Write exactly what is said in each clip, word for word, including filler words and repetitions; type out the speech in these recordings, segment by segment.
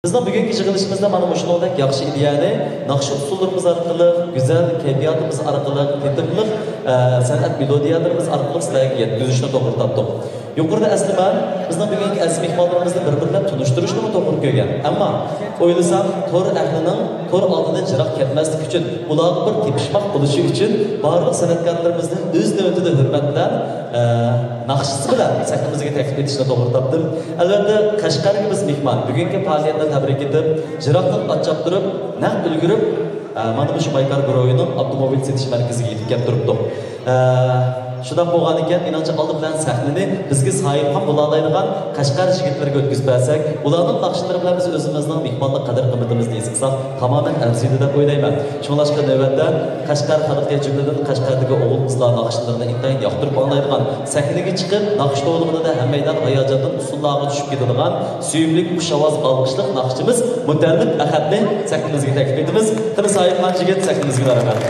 بىزنىڭ بۈگۈنكى يىغىلىشىمىزدا مانا مۇشۇنىڭدەك ياخشى ئىدىيەنى ناخشا ئۇسسۇللىرىمىز ئارقىلىق، گۈزەل كەيپىياتىمىز ئارقىلىق، رىتىملىق، ئە، سەنئەت مېلودىيەلىرىمىز ئارقىلىق سىلەرگە يەتكۈزۈشنى توغرا تاپتۇق. يۇقىرىدا ئەسلىمە، بىزنىڭ بۈگۈنكى ئەزىز مېھمانلىرىمىزنى بىر-بىرلەپ تونۇشتۇرۇشنىمۇ توغرا كۆرگەن. ئەمما ئويلىسام، تور ئەھلىنىڭ تور ئالدىدىن يىراق كەتمەسلىك ئۈچۈن، ئۇلارغا بىر تېپىشماق بولۇشى ئۈچۈن بارلىق سەنئەتكارلىرىمىزنى ئۆز نۆۋىتىدە ھۆرمەت بىلەن، ئە، ناخشىسى بىلەن سەھنىمىزگە تەكلىپ ئېتىشنى توغرا تاپتىم. ئەلۋەتتە، قەشقەرگە بىز مېھمان. بۈگۈنكى پائالىيەتنى تەبرىك ئېتىپ، يىراقتىن ئات چاپتۇرۇپ، نەق ئۈلگۈرۈپ، ئە، مانا مۇشۇ مايكار گۇرۇھىنىڭ ئاپتوموبىل سېتىش مەركىزىگە يېتىپ كەپ تۇرۇپتۇق. ئە، شۇنداق بولغانىكەن، مېنىڭچە ئالدى بىلەن سەھنىنى بىزگە ساھىبخان بولالايدىغان قەشقەر يىگىتلىرىگە ئۆتكۈزۈپ بەرسەك، ئۇلارنىڭ ناخشىلىرى بىلەن بىز ئۆزىمىزنىڭ مېھمانلىق قەدىر-قىممىتىمىزنى ھېس قىلساق، تامامەن ئەرزىيدۇ دەپ ئويلايمەن. شۇڭلاشقا نۆۋەتتە قەشقەر خەلقى، جۈملىدىن قەشقەردىكى ئوغۇل-قىزلار ناخشىلىرىنى ئىنتايىن ياقتۇرۇپ ئاڭلايدىغان، سەھنىگە چىقىپ ناخشا توۋلىغىنىدا ھەممەيلەن ھاياجاندىن ئۇسسۇللارغا چۈشۈپ كېتىدىغان سۆيۈملۈك خۇش ئاۋاز، ئالقىشلىق ناخشىچىمىز مۇتەللىپ ئەخەتنى سەھنىمىزگە تەكلىپ ئېتىمىز. قېنى، ساھىبخان جىگىت، سەھنىمىزگە مەرھەمەت.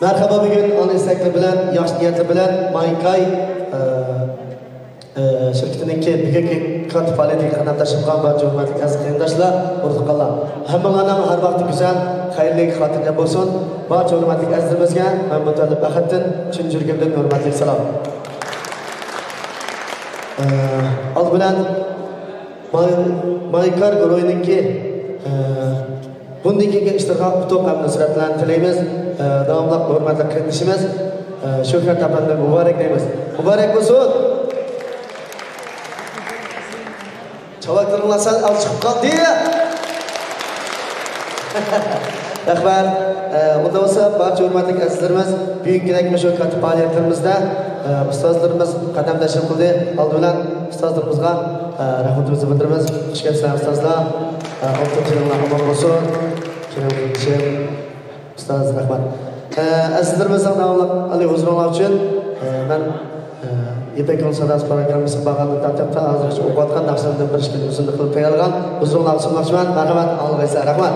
مەرھابا، بۈگۈن ئالىي ئىستەكلەر بىلەن، ياخشى نىيەتلەر بىلەن مايكاي، ئە، ئە، شىركىتىنىڭكى بۈگۈنكى كاتتا پائالىيىتىگە قەدەم تەشرىپ قىلغان بارچە ھۆرمەتلىك ئەزىز قېرىنداشلار، ئۇرۇق-تۇغقانلار، ھەممىڭلارنىڭ ھەر ۋاقتى گۈزەل، خەيرلىك، خاتىرجەم بولسۇن. بارچە ھۆرمەتلىك ئەزىزلىرىمىزگە ۋە مۇتەللىپ ئەخەتتىن چىن يۈرىكىمدىن ھۆرمەتلىك سالام. ئە، ئالدى بىلەن ماي-، مايكار گۇرۇھىنىڭكى، ئە، بۇندىن كېيىنكى ئىشلىرىغا ئۇتۇق ھەم نۇسرەتلەرنى تىلەيمىز. ئە، داۋاملىق ھۆرمەتلىك قېرىندىشىمىز، ئە، شۆھرەت ئەپەندىنى مۇبارەك دەيمىز. مۇبارەك بولسۇن! چاۋاكلىرىڭلار سەل ئاز چىقىپ قالدى. رەھمەت. ئە، ئۇنداق بولسا، بارچە ھۆرمەتلىك ئەزىزلىرىمىز، بۈگۈنكىدەك مۇشۇ كاتتا پائالىيەتلىرىمىزدە، ئە، ئۇستازلىرىمىز قەدەم تەشرىپ قىلدى. ئالدى بىلەن ئۇستازلىرىمىزغا، ئە، رەھمىتىمىزنى بىلدۈرىمىز. خۇش كەپسىلەر ئۇستازلار. ئە، ئالتۇن تىلىڭلار ئامان بولسۇن. كېرەم قېرىندىشىم. ئۇستاز، رەھمەت. ئە، ئەزىزلىرىمىزنىڭ داۋاملىق ئالىي ھۇزۇرۇڭلار ئۈچۈن، ئە، مەن، ئە، يىپەك يولى ساداسى پروگراممىسىغا بارغاندىن تارتىپ تا ھازىرغىچە ئوقۇۋاتقان ناخشىلىرىمدىن بىر ئىككىنى ئۈزۈندە قىلىپ تەييارلىغان، ھۇزۇرۇڭلارغا سۇنماقچىمەن. مەرھەمەت، ئاڭلىغايسىلەر. رەھمەت.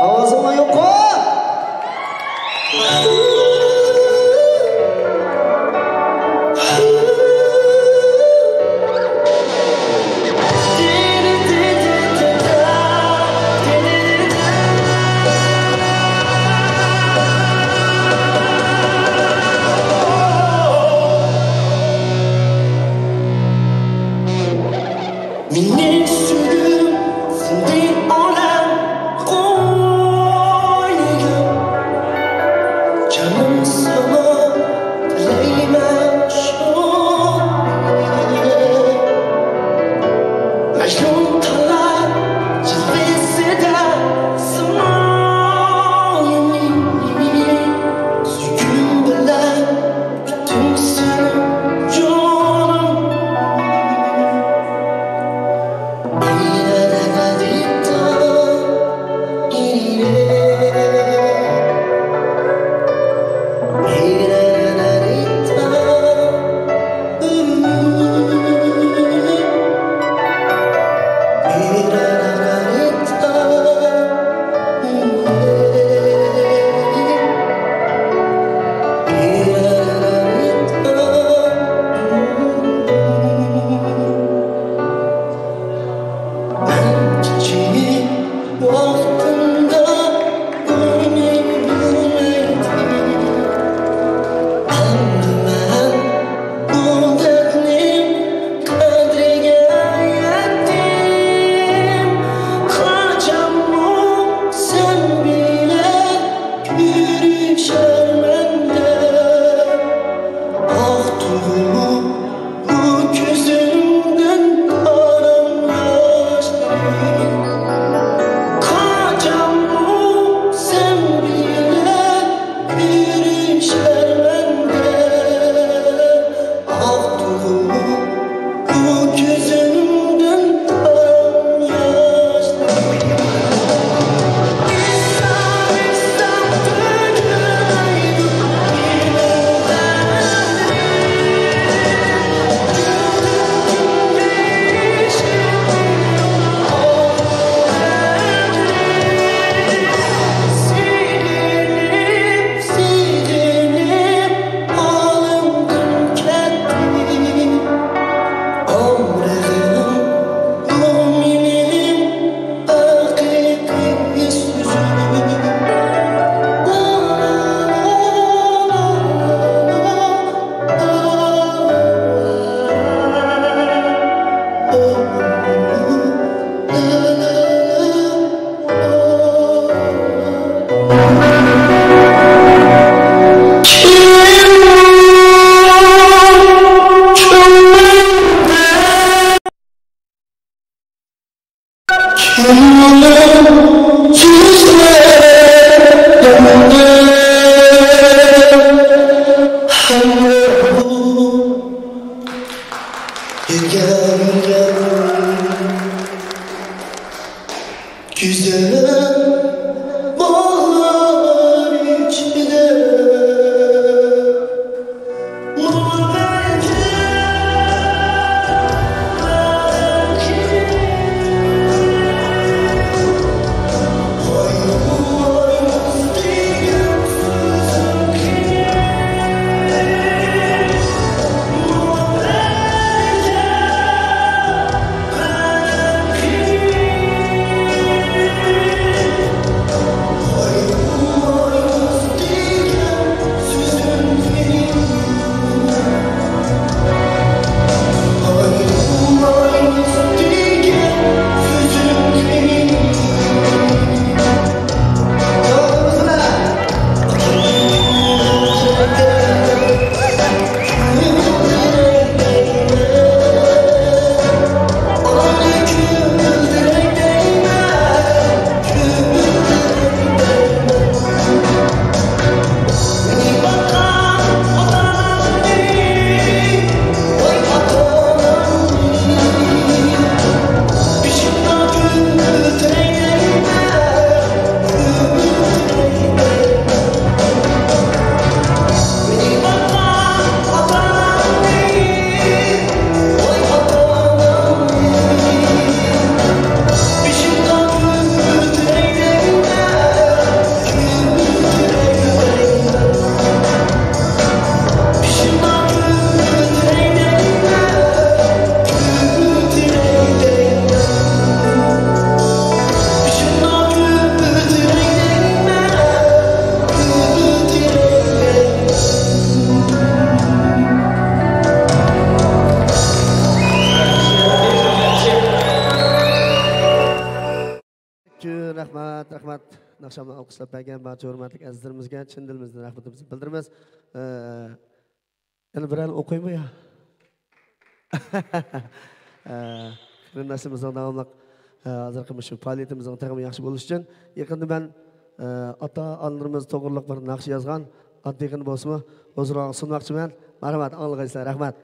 ئاۋازىڭلار يوققۇ؟ Meni suydim, sindi olam qo'ydim. Jonim sana tilayman shu. Majnun talar jilvesida simonim. Suyim bilan كۆڭلۈم سۆزلەپ تۇردى، ھەمراھىم، يېگەنگە گۈزەل باھار ئىچىدە. رەھمەت، رەھمەت. ناخشامنى ئالقىشلاپ بەرگەن بارچە ھۆرمەتلىك ئەزىزلىرىمىزگە چىن دىلىمىزدىن رەھمىتىمىزنى بىلدۈرىمىز. ئە، يەنە بىرەرنى ئوقۇيمۇ يا؟ ئە، قېرىنداشلىرىمىزنىڭ داۋاملىق، ئە، ھازىرقى مۇشۇ پائالىيىتىمىزنىڭ تېخىمۇ ياخشى بولۇشى ئۈچۈن يېقىندا مەن، ئە، ئاتا-ئانىلىرىمىز توغرىلىق بىر ناخشا يازغان، ئاددىيغىنە بولسىمۇ ھۇزۇرۇڭلارغا سۇنماقچىمەن. مەرھەمەت، ئاڭلىغايسىلەر. رەھمەت.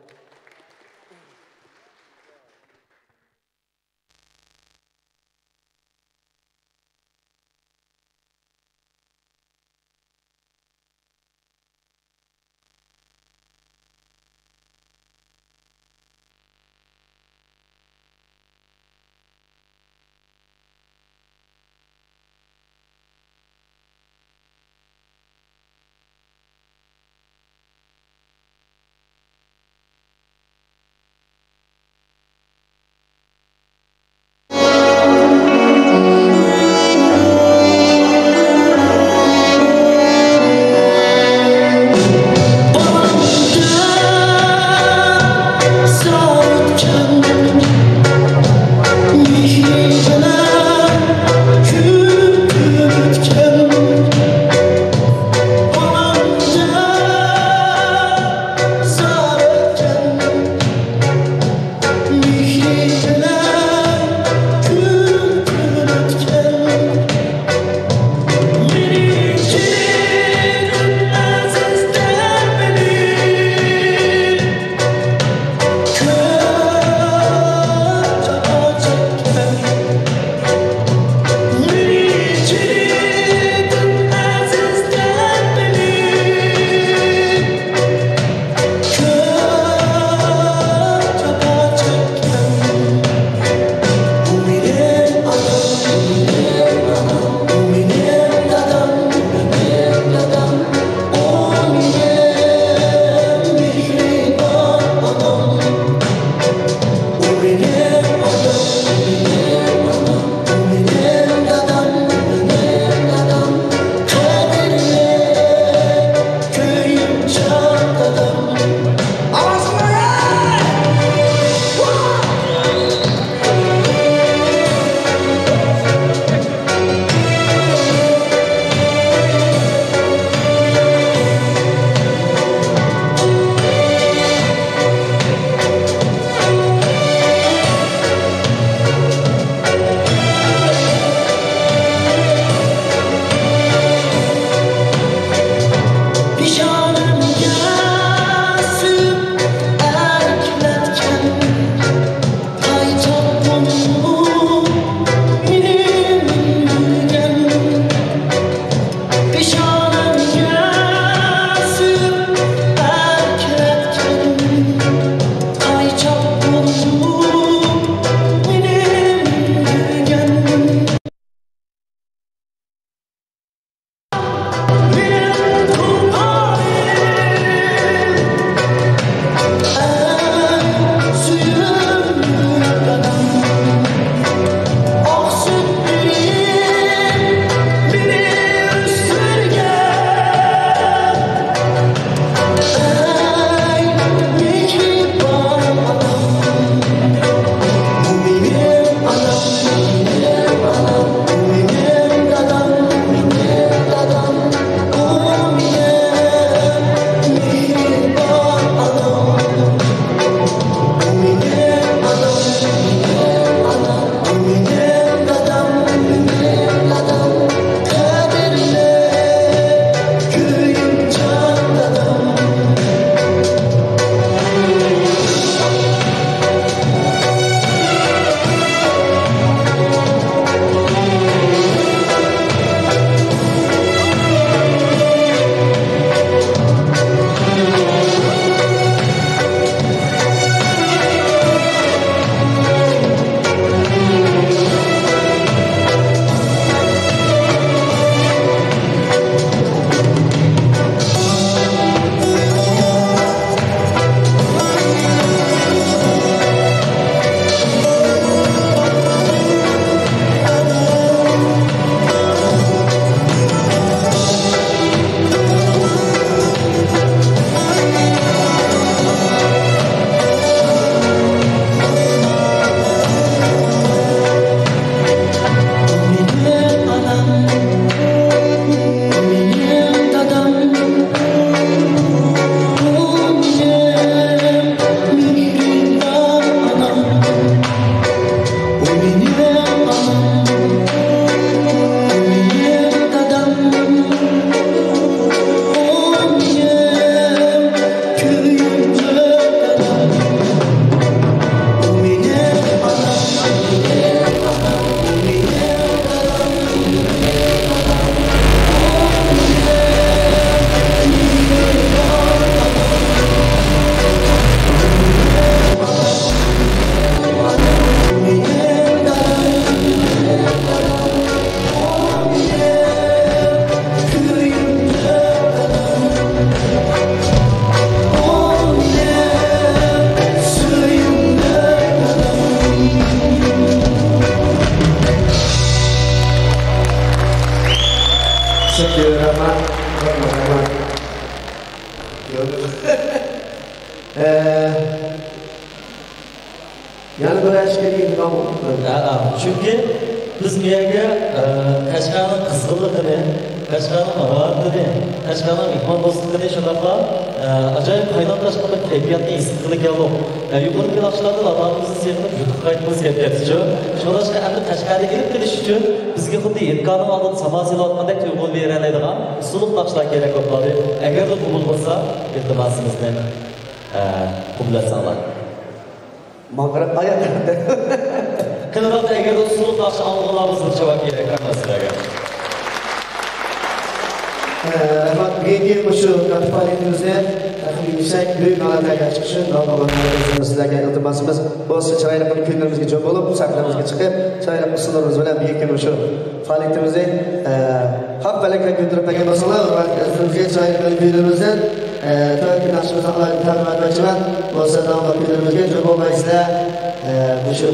شۇكرى، رەھمەت. رەھمەت، رەھمەت. ئە، يەنە بىر ئەشكىرىي ئىنتىقام. ھە، ھە. چۈنكى بىز بۇ يەرگە، ئە، قەشقەرنىڭ قىزغىنلىقىنى، قەشقەرنىڭ ھارارىتىنى، قەشقەرنىڭ مېھماندوستلۇقىنى، شۇنداقلا، ئە، ئاجايىپ قايناپ تاشقان بىر كەيپىياتنى ھېس قىلغىلى كەلدۇق. ئە، يۇقىرىقى ناخشىلاردا ۋاتانىمىزنى سېغىنىپ يۇرتقا قايتقۇمىز كېلىپ كەتتىچۇ. شۇڭلاشقا ئەمدى قەشقەرگە كېلىپ قېلىش ئۈچۈن بىزگە خۇددى ھىندىكارنىڭ ئالدىدا ساما سېلىۋاتقاندەك تۇيغۇنى بېرەلەيدىغان ئۇسسۇللۇق ناخشىلار كېرەك بولۇپ قالدى. ئەگەردە قوبۇل بولسا، ئىلتىماسىمىزنى، ئە، قوبۇل ئەتسەڭلار. ماڭغىراپ قالىدۇ. قېنى، ئەگەر ئۇسسۇللۇق ناخشا ئاڭلىغانلار بولسا، بىر جاۋاب كېرەك، قانداق سىلەرگە؟ ئە، رەھمەت. بۈگۈنكى مۇشۇ كاتتا پائالىيىتىمىزنى تەقدىم ئېتىشتەك بۈيۈك ھالەتلەرگە چىقىشى، داۋاملىق سىلەرگە ئىلتىماسىمىز بولسا، چىرايلىق كۈنلىرىمىزگە جور بولۇپ، سەھنىمىزگە چىقىپ، چىرايلىق ئۇسسۇللىرىمىز بىلەن بۈگۈنكى مۇشۇ پائالىيىتىمىزنى، ئە، خەپ پەلەككە كۆتۈرۈپ بەرگەن بولساڭلار، ھۆرمەتلىك ئەزىزلىرىمىزگە چىرايلىق كۈنلىرىمىزدىن، ئە، تۆۋەندىكى ناخشىمىزنى ئالايلى تەقدىم ئەتمەكچىمەن. بولسا داۋاملىق كۈنلىرىمىزگە جور بولغايسىلەر. ئە، مۇشۇ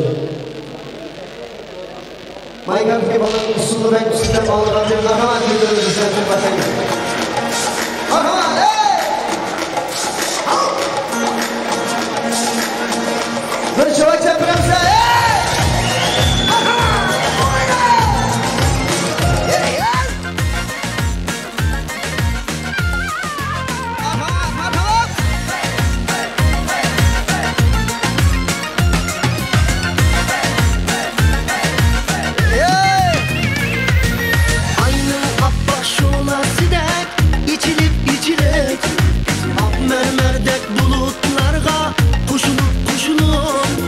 مايكاپتىكى بالىلار ئۇسسۇلنى بەك ئۇسسۇل دەپ ئاڭلىغان بىر مەرھەمەت بىلدۈرىمىز سىلەر ئۈچۈن قاتنىشىپ. مەرھەمەت! ھەي! بىر شاۋاق چاپىرىمىز، ھەي! ئاينىڭ ئاپئاق شولاسىدەك ئېچىلىپ، ئېچىلىپ، ئاق مەرمەردەك بۇلۇتلارغا قوشۇلۇپ، قوشۇلۇپ،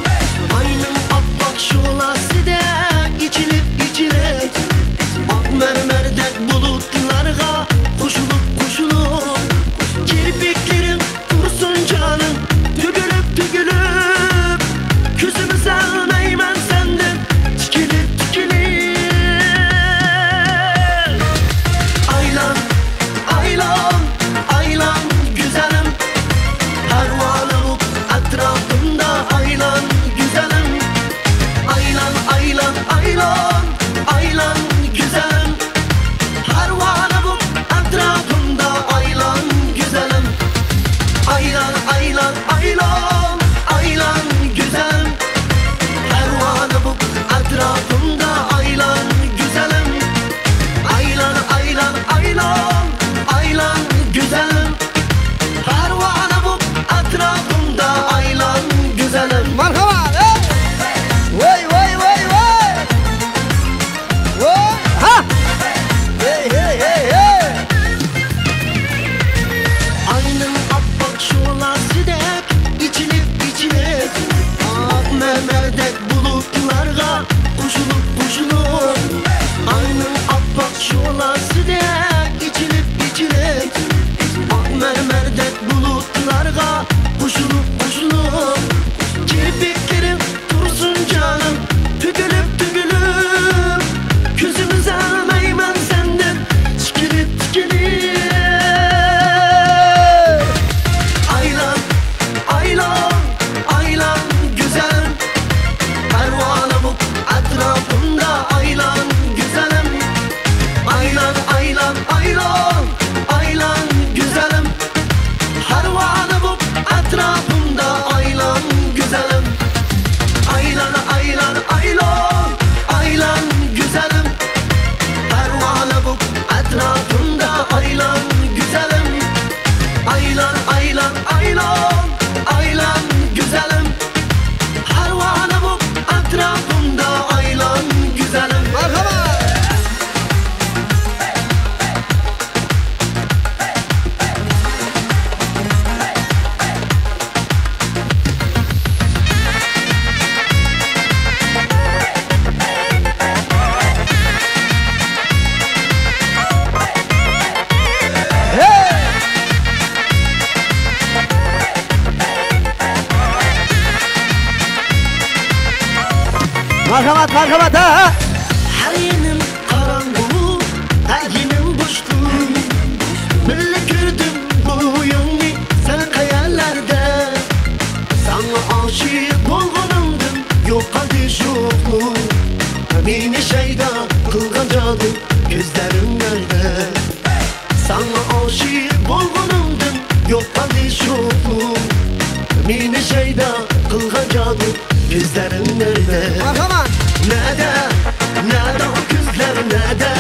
ئاينىڭ ئاپئاق شولاسىدەك ئېچىلىپ، ئېچىلىپ، ئاق مەرمەردەك بۇلۇتلارغا قوشۇلۇپ، قوشۇلۇپ، كىرپىكلىرىڭ تۇرسۇن جانىم، تۆكۈلۈپ، تۆكۈلۈپ، كۆزۈم ئۈزەلمەيمەن سەندىن تىكىلىپ، تىكىلىپ. ئايلان، ئايلان، ئايلان گۈزەلىم، پەرۋانە بوپ ئەتراپىمدا ئايلان گۈزەلىم. ئايلان، ئايلان، ئايلان، ئايلان گۈزەلىم، پەرۋانە بوپ ئەتراپىمدا ئايلان گۈزەلىم. ئايلان، ئايلان، ئايلان، ئايلان گۈزەلىم، پەرۋانە بوپ ئەتراپىمدا ئايلان گۈزەلىم. ئايلان، ئايلان، ئايلان، ئايلان گۈزەلىم، پەرۋانە بوپ ئەتراپىمدا ئايلان گۈزەلىم. مەرھەبا! ۋاي، ۋاي، ۋاي، ۋاي! ۋاي! ھا! ھېي، ھېي، ھېي، ھېي! ئاينىڭ ئاپئاق شولاسىدەك ئېچىلىپ، ئېچىلىپ، ئاق مەرمەردەك بۇلۇتلارغا قوشۇلۇپ، قوشۇلۇپ، ئاينىڭ ئاپئاق شولاسىدەك ئېچىلىپ، ئېچىلىپ، ئاق مەرمەردەك بۇلۇتلارغا قوشۇلۇپ، قوشۇلۇپ، كىرپىكلىرىڭ تۇرسۇن جانىم، تۆكۈلۈپ، تۆكۈلۈپ، كۆزۈم ئۈزەلمەيمەن سەندىن تىكىلىپ، تىكىلىپ. ئايلان، ئايلان، ئايلان گۈزەلىم، پەرۋانە بوپ ئەتراپىمدا ئايلان گۈزەلىم. ئايلان، ئايلان، ئايلان، ئايلان گۈزەلىم، پەرۋانە بوپ ئەتراپىمدا ئايلان گۈزەلىم. ئايلان، ئايلان، ئايلان، ئايلان گۈزەلىم، پەرۋانە بوپ ئەتراپىمدا ئايلان گۈزەلىم. ئايلان، ئايلان، ئايلان، ئايلان گۈزەلىم، پەرۋانە بوپ ئەتراپىمدا ئايلان گۈزەلىم. مەرھەبا! مەرھەمەت، مەرھەمەت، ھە، ھە. ھەر يېنىم قاراڭغۇ، ھەر يېنىم بوشلۇق. بىللە كۆردۈم بويۇڭنى سەن قەيەرلەردە. ساڭا ئاشىق بولغىنىمدىن يوقالدى شوقلۇق. مېنى شەيدا قىلغان جادۇ كۆزلەرىڭ نەدە؟ ساڭا ئاشىق بولغىنىمدىن يوقالدى شۇ. مېنى شەيدا قىلغان جادۇ كۆزلەرىڭ نەدە؟ مەرھەمەت! نەدە؟ نەدە ئۇ كۆزلەر نەدە؟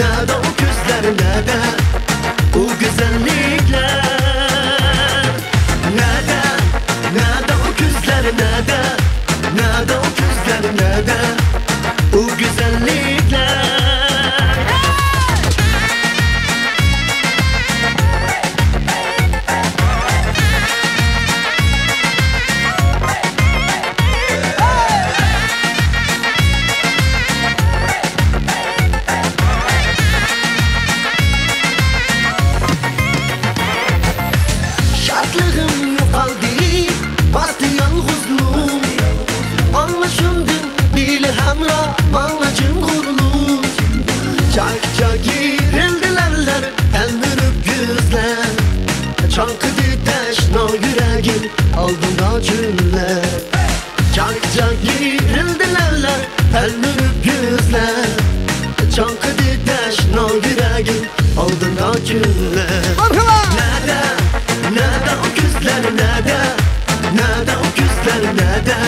نەدە ئۇ كۆزلەر نەدە؟ ئۇ گۈزەللىكلەر نەدە؟ نەدە ئۇ كۆزلەر نەدە؟ نەدە ئۇ كۆزلەر نەدە؟ ئۇ گۈزەللىكلەر. شادلىقىم يوقالدى، باستى يالغۇزلۇق. ئاڭلىشىمدىن بىلى ھەمراھ ماڭا جىڭغۇرلۇق. چاك-چاك يېرىلدى لەۋلەر، تەلمۈرۈپ كۆزلەر. چاڭقىدى تەشنا يۈرەكىم، ئالدىمدا چۆللەر. چاك-چاك يېرىلدى لەۋلەر، تەلمۈرۈپ كۆزلەر. چاڭقىدى تەشنا يۈرەكىم، ئالدىمدا چۆللەر. مەرھەبا! نەدە؟ نەدە ئۇ كۆزلەر نەدە؟ نەدە ئۇ كۆزلەر نەدە؟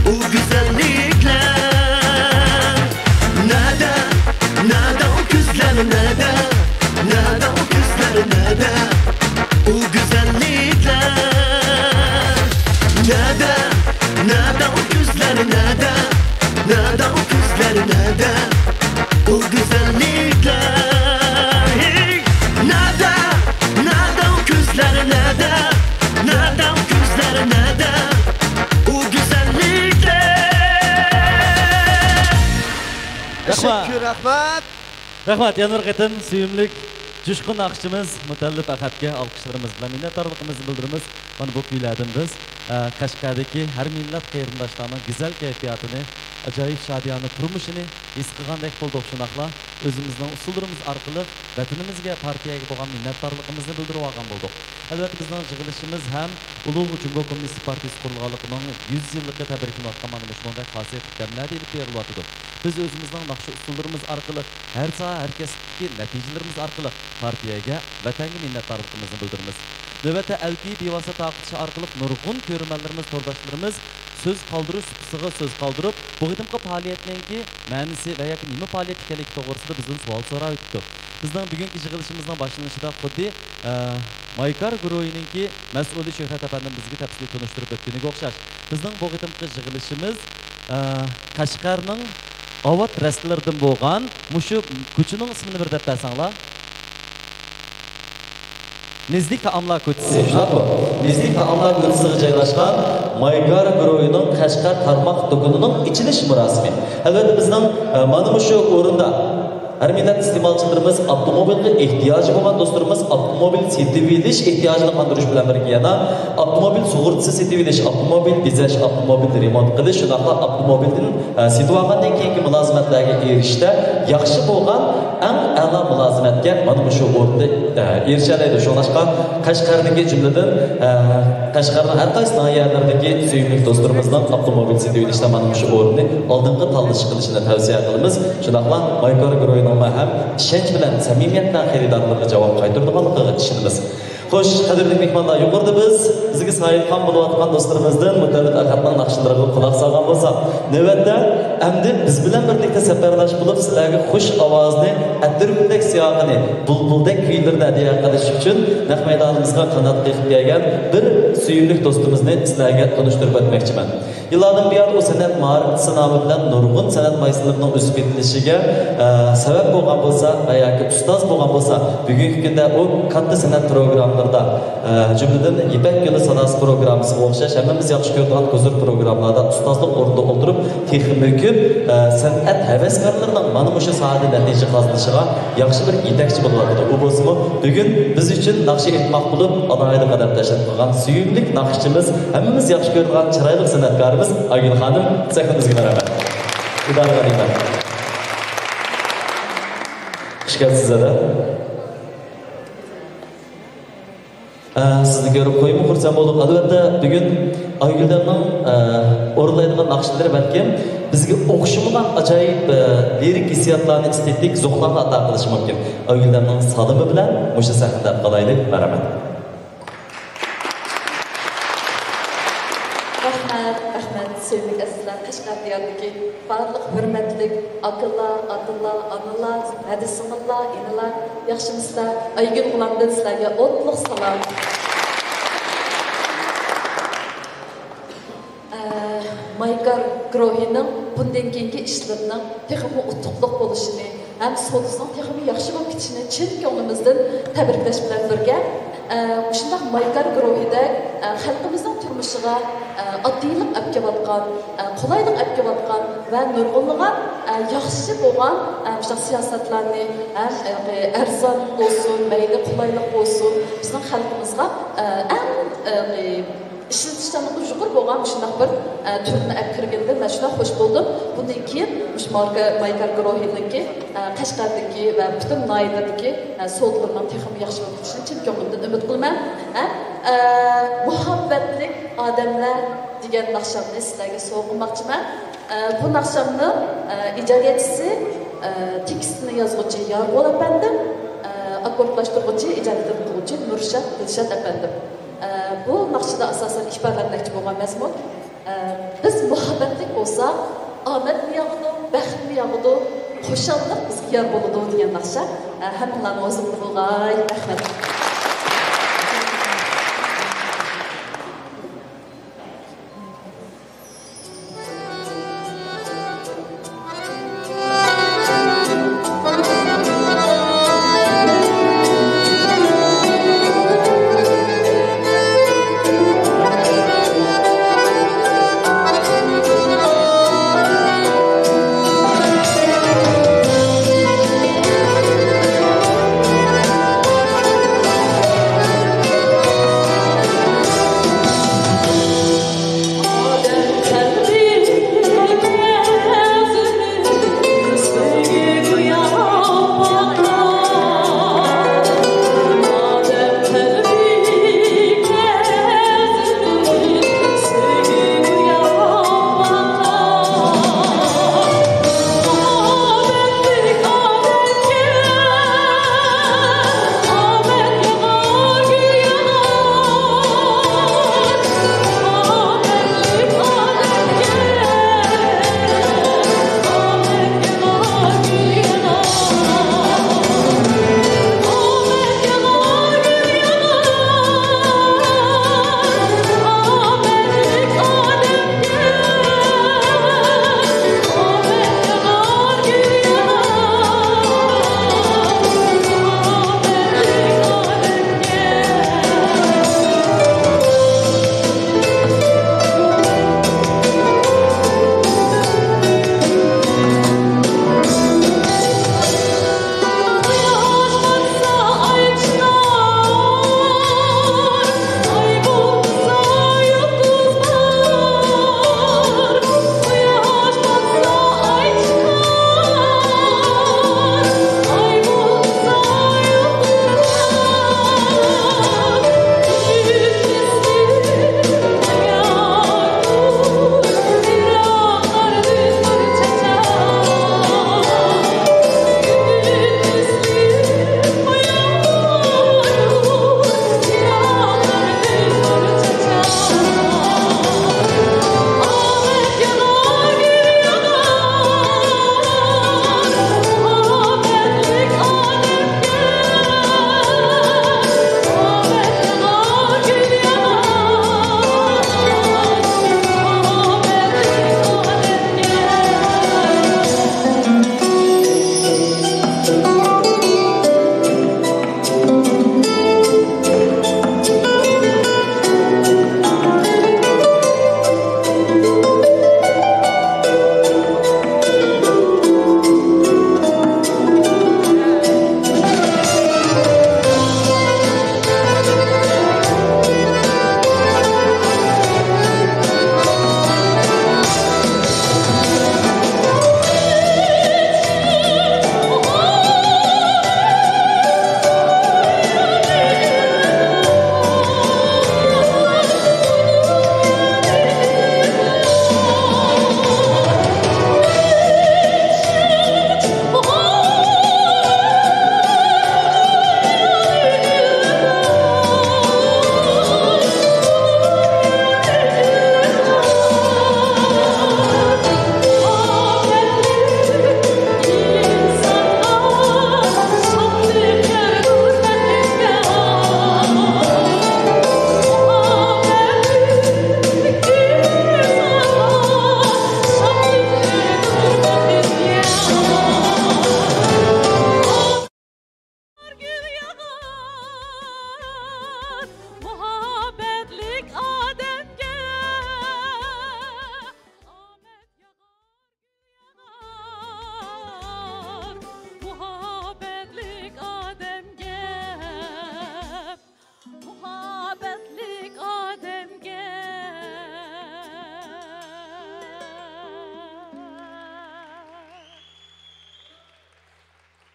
ئۇ گۈزەللىكلەر نەدە؟ نەدە ئۇ كۆزلەر نەدە؟ نەدە ئۇ كۆزلەر نەدە؟ ئۇ گۈزەللىكلەر نەدە؟ نەدە ئۇ كۆزلەر نەدە؟ نەدە ئۇ كۆزلەر نەدە؟ ئۇ گۈزەللىكلەر. ھېي! نەدە؟ نەدە ئۇ كۆزلەر نەدە؟ نەدە ئۇ كۆزلەر نەدە؟ ئۇ گۈزەللىكلەر. رەھمەت. تەشەككۈر، رەھمەت. رەھمەت، يەنە بىر قېتىم سۆيۈملۈك، جۇشقۇن ناخشىچىمىز مۇتەللىپ ئەخەتكە ئالقىشلىرىمىز بىلەن مىننەتدارلىقىمىزنى بىلدۈرىمىز. مانا بۇ كۈيلەردىن بىز، ئە، قەشقەردىكى ھەر مىللەت قېرىنداشلارنىڭ گۈزەل كەيپىياتىنى، ئاجايىپ شادىيانە تۇرمۇشىنى ھېس قىلغاندەك بولدۇق. شۇنداقلا ئۆزىمىزنىڭ ئۇسسۇللىرىمىز ئارقىلىق ۋەتىنىمىزگە، پارتىيەگە بولغان مىننەتدارلىقىمىزنى بىلدۈرۈۋالغان بولدۇق. ئەلۋەتتە، بىزنىڭ يىغىلىشىمىز ھەم ئۇلۇغ جۇڭگو كوممۇنىستىك پارتىيىسى قۇرۇلغانلىقىنىڭ يۈز يىللىقى تەبرىكلىنىۋاتقان مانا مۇشۇنىڭدەك خاسىيەتلىك دەملەردە ئېلىپ بېرىلىۋاتىدۇ. بىز ئۆزىمىزنىڭ ناخشا ئۇسسۇللىرىمىز ئارقىلىق، ھەر ساھە، ھەر كەسىپتىكى نەتىجىلىرىمىز ئارقىلىق پارتىيەگە، ۋەتەنگە مىننەتدارلىقىمىزنى بىلدۈرىمىز. نۆۋەتتە ئەلكۈي بىۋاسىتە تارقىتىش ئارقىلىق نۇرغۇن كۆرۈرمەنلىرىمىز، تورداشلىرىمىز سۆز قالدۇرۇش سۇپىسىغا سۆز قالدۇرۇپ، بۇ قېتىمقى پائالىيەتنىڭكى مەنىسى ۋە ياكى نېمە پائالىيەت ئىكەنلىكى توغرىسىدا بىزدىن سوئال سوراۋېتىپتۇ. بىزنىڭ بۈگۈنكى يىغىلىشىمىزنىڭ باشلىنىشىدا خۇددى، ئە، مايكار گۇرۇھىنىڭكى مەسئۇلى شۆھرەت ئەپەندىم بىزگە تەپسىلىي تونۇشتۇرۇپ ئۆتكىنىگە ئوخشاش، بىزنىڭ بۇ قېتىمقى يىغىلىشىمىز، ئە، قەشقەرنىڭ ئاۋات رەستىلىرىدىن بولغان مۇشۇ كوچىنىڭ ئىسمىنى بىر دەپ بەرسەڭلار. نېزلىك تائاملار كوچىسى، شۇنداقمۇ؟ نېزلىك تائاملار كوچىسىغا جايلاشقان مايكار گۇرۇھىنىڭ قەشقەر تارماق دۇكىنىنىڭ ئېچىلىش مۇراسىمى. ئەلۋەتتە، بىزنىڭ، ئە، مانا مۇشۇ ئورۇندا ھەر مىللەت ئىستېمالچىلىرىمىز، ئاپتوموبىلغا ئېھتىياجى بولغان دوستلىرىمىز ئاپتوموبىل سېتىۋېلىش ئېھتىياجىنى قاندۇرۇش بىلەن بىرگە، يەنە ئاپتوموبىل سۇغۇرتىسى سېتىۋېلىش، ئاپتوموبىل بېزەش، ئاپتوموبىل رېمونت قىلىش، شۇنداقلا ئاپتوموبىلدىن، ئە، سېتىۋالغاندىن كېيىنكى مۇلازىمەتلەرگە ئېرىشىشتە ياخشى بولغان ئەڭ ئەلا مۇلازىمەتكە مانا مۇشۇ ئورۇندا، ئە، ئېرىشەلەيدۇ. شۇڭلاشقا قەشقەردىكى، جۈملىدىن، ئە، قەشقەرنىڭ ھەر قايسى ناھىيەلىرىدىكى سۆيۈملۈك دوستلىرىمىزنىڭ ئاپتوموبىل سېتىۋېلىشتا مانا مۇشۇ ئورۇننى ئالدىنقى تاللىشى قىلىشىنى تەۋسىيە قىلىمىز. شۇنداقلا مايكار گۇرۇھىنىڭمۇ ھەم ئىشەنچ بىلەن، سەمىمىيەت بىلەن خېرىدارلىرىغا جاۋاب قايتۇرىدىغانلىقىغا ئىشىنىمىز. خوش، قەدىرلىك مېھمانلار، يۇقىرىدا بىز بىزگە ساھىبخان بولۇۋاتقان دوستلىرىمىزدىن مۇتەللىپ ئەخەتنىڭ ناخشىلىرىغا قۇلاق سالغان بولساق، نۆۋەتتە ئەمدى بىز بىلەن بىرلىكتە سەپەرداش بولۇپ، سىلەرگە خۇش ئاۋازىنى، ئەتىرگۈلدەك سىياقىنى، بۇلبۇلدەك كۈيلىرىنى ھەدىيە قىلىش ئۈچۈن نەق مەيدانىمىزغا قانات قېقىپ كەلگەن بىر سۆيۈملۈك دوستىمىزنى سىلەرگە تونۇشتۇرۇپ ئۆتمەكچىمەن. يىللاردىن بۇيان ئۇ سەنئەت مائارىپچىسى نامى بىلەن نۇرغۇن سەنئەت ماھىرلىرىنىڭ ئۆسۈپ يېتىلىشىگە، ئە، سەۋەب بولغان بولسا ۋە ياكى ئۇستاز بولغان بولسا، بۈگۈنكى كۈندە ئۇ كاتتا سەنئەت پروگراممىلىرىدا، ئە، جۈملىدىن يىپەك يولى ساداسى پروگراممىسىغا ئوخشاش ھەممىمىز ياخشى كۆرىدىغان ھۇزۇر پروگراممىلاردا ئۇستازلىق ئورنىدا ئولتۇرۇپ، تېخىمۇ كۆپ، ئە، سەنئەت ھەۋەسكارلىرىنىڭ مانا مۇشۇ ساھەدە نەتىجە قازىنىشىغا ياخشى بىر يېتەكچى بولۇۋاتىدۇ. ئۇ بولسىمۇ بۈگۈن بىز ئۈچۈن ناخشا ئېيتماق بولۇپ، ئالاھىدە قەدەم تەشرىپ قىلغان سۆيۈملۈك ناخشىچىمىز، ھەممىمىز ياخشى كۆرىدىغان چىرايلىق سەنئەتكارىمىز ئايگۈل خانىم، سەھنىمىزگە مەرھەمەت. ئىدارە غەنىيمەت. خۇش كەپسىز، دادا. ئە، سىزنى كۆرۈپ قويۇپمۇ خۇرسەن بولدۇق. ئەلۋەتتە، بۈگۈن ئايگۈلدەمنىڭ، ئە، ئورۇنلايدىغان ناخشىلىرى بەلكىم بىزگە ئوخشىمىغان ئاجايىپ، ئە، لىرىك ھېسسىياتلارنى، ئېستېتىك زوقلارنى ئاتا قىلىشى مۇمكىن. ئايگۈلدەمنىڭ سالىمى بىلەن مۇشۇ سەھنىدە قالايلى. مەرھەمەت. رەھمەت، رەھمەت، سۆيۈملۈك ئەزىزلەر، قەشقەر دىيارىدىكى بارلىق ھۆرمەتلىك ئاكىلار، ئاتىلار، ئانىلار، ھەدە سىڭىللار، ئىنىلار، ياخشىمۇسىلەر؟ ئايگۈل غۇلامدىن سىلەرگە ئوتلۇق سالام. ئە، مايكار گروھىنىڭ بۇندىن كېيىنكى ئىشلىرىنىڭ تېخىمۇ ئۇتۇقلۇق بولۇشىنى ھەم سودىسىنىڭ تېخىمۇ ياخشى بولۇپ كېتىشىنى چىن كۆڭلىمىزدىن تەبرىكلەش بىلەن بىرگە، ئە، مۇشۇنداق مايكار گروھىدەك، ئە، خەلقىمىزنىڭ تۇرمۇشىغا، ئە، ئاددىيلىق ئەپ كېلىۋاتقان، ئە، قولايلىق ئەپ كېلىۋاتقان ۋە نۇرغۇنلىغان، ئە، ياخشى بولغان، ئە، مۇشۇنداق سىياسەتلەرنى ھەم، ئە، ئەرزان بولسۇن، مەيلى قولايلىق بولسۇن، بىزنىڭ خەلقىمىزغا، ئە، ئەڭ، ئە، ئىشلىتىشچانلىقى يۇقىرى بولغان مۇشۇنداق بىر، ئە، تۈرنى ئەپ كىرگىنىدىن مەن شۇنداق خوش بولدۇم. بۇندىن كېيىن مۇشۇ ماركا، مايكار گۇرۇھىنىڭكى، ئە، قەشقەردىكى ۋە پۈتۈن ناھىيەلەردىكى، ئە، سودىلىرىنىڭ تېخىمۇ ياخشى بولۇپ كېتىشىنى چىن كۆڭلۈمدىن ئۈمىد قىلىمەن. ھەم، ئە، مۇھەببەتلىك ئادەملەر دېگەن ناخشامنى سىلەرگە سوۋغا قىلماقچىمەن. ئە، بۇ ناخشامنىڭ، ئە، ئىجادىيەتچىسى، ئە، تېكىستىنى يازغۇچى يارغول ئەپەندىم، ئە، ئاككوردلاشتۇرغۇچى، ئىجادىيەتنى قىلغۇچى نۇرشات دىلشات ئەپەندىم. ئە، بۇ ناخشىدا ئاساسەن ئىپادىلەنمەكچى بولغان مەزمۇن، ئە، بىز مۇھەببەتلىك بولساق، ئامەتمۇ ياغىدۇ، بەختمۇ ياغىدۇ، خۇشاللىق بىزگە يار بولىدۇ دېگەن ناخشا. ئە، ھەممىڭلارنىڭ ھۇزۇرىدا بولغاي. رەھمەت.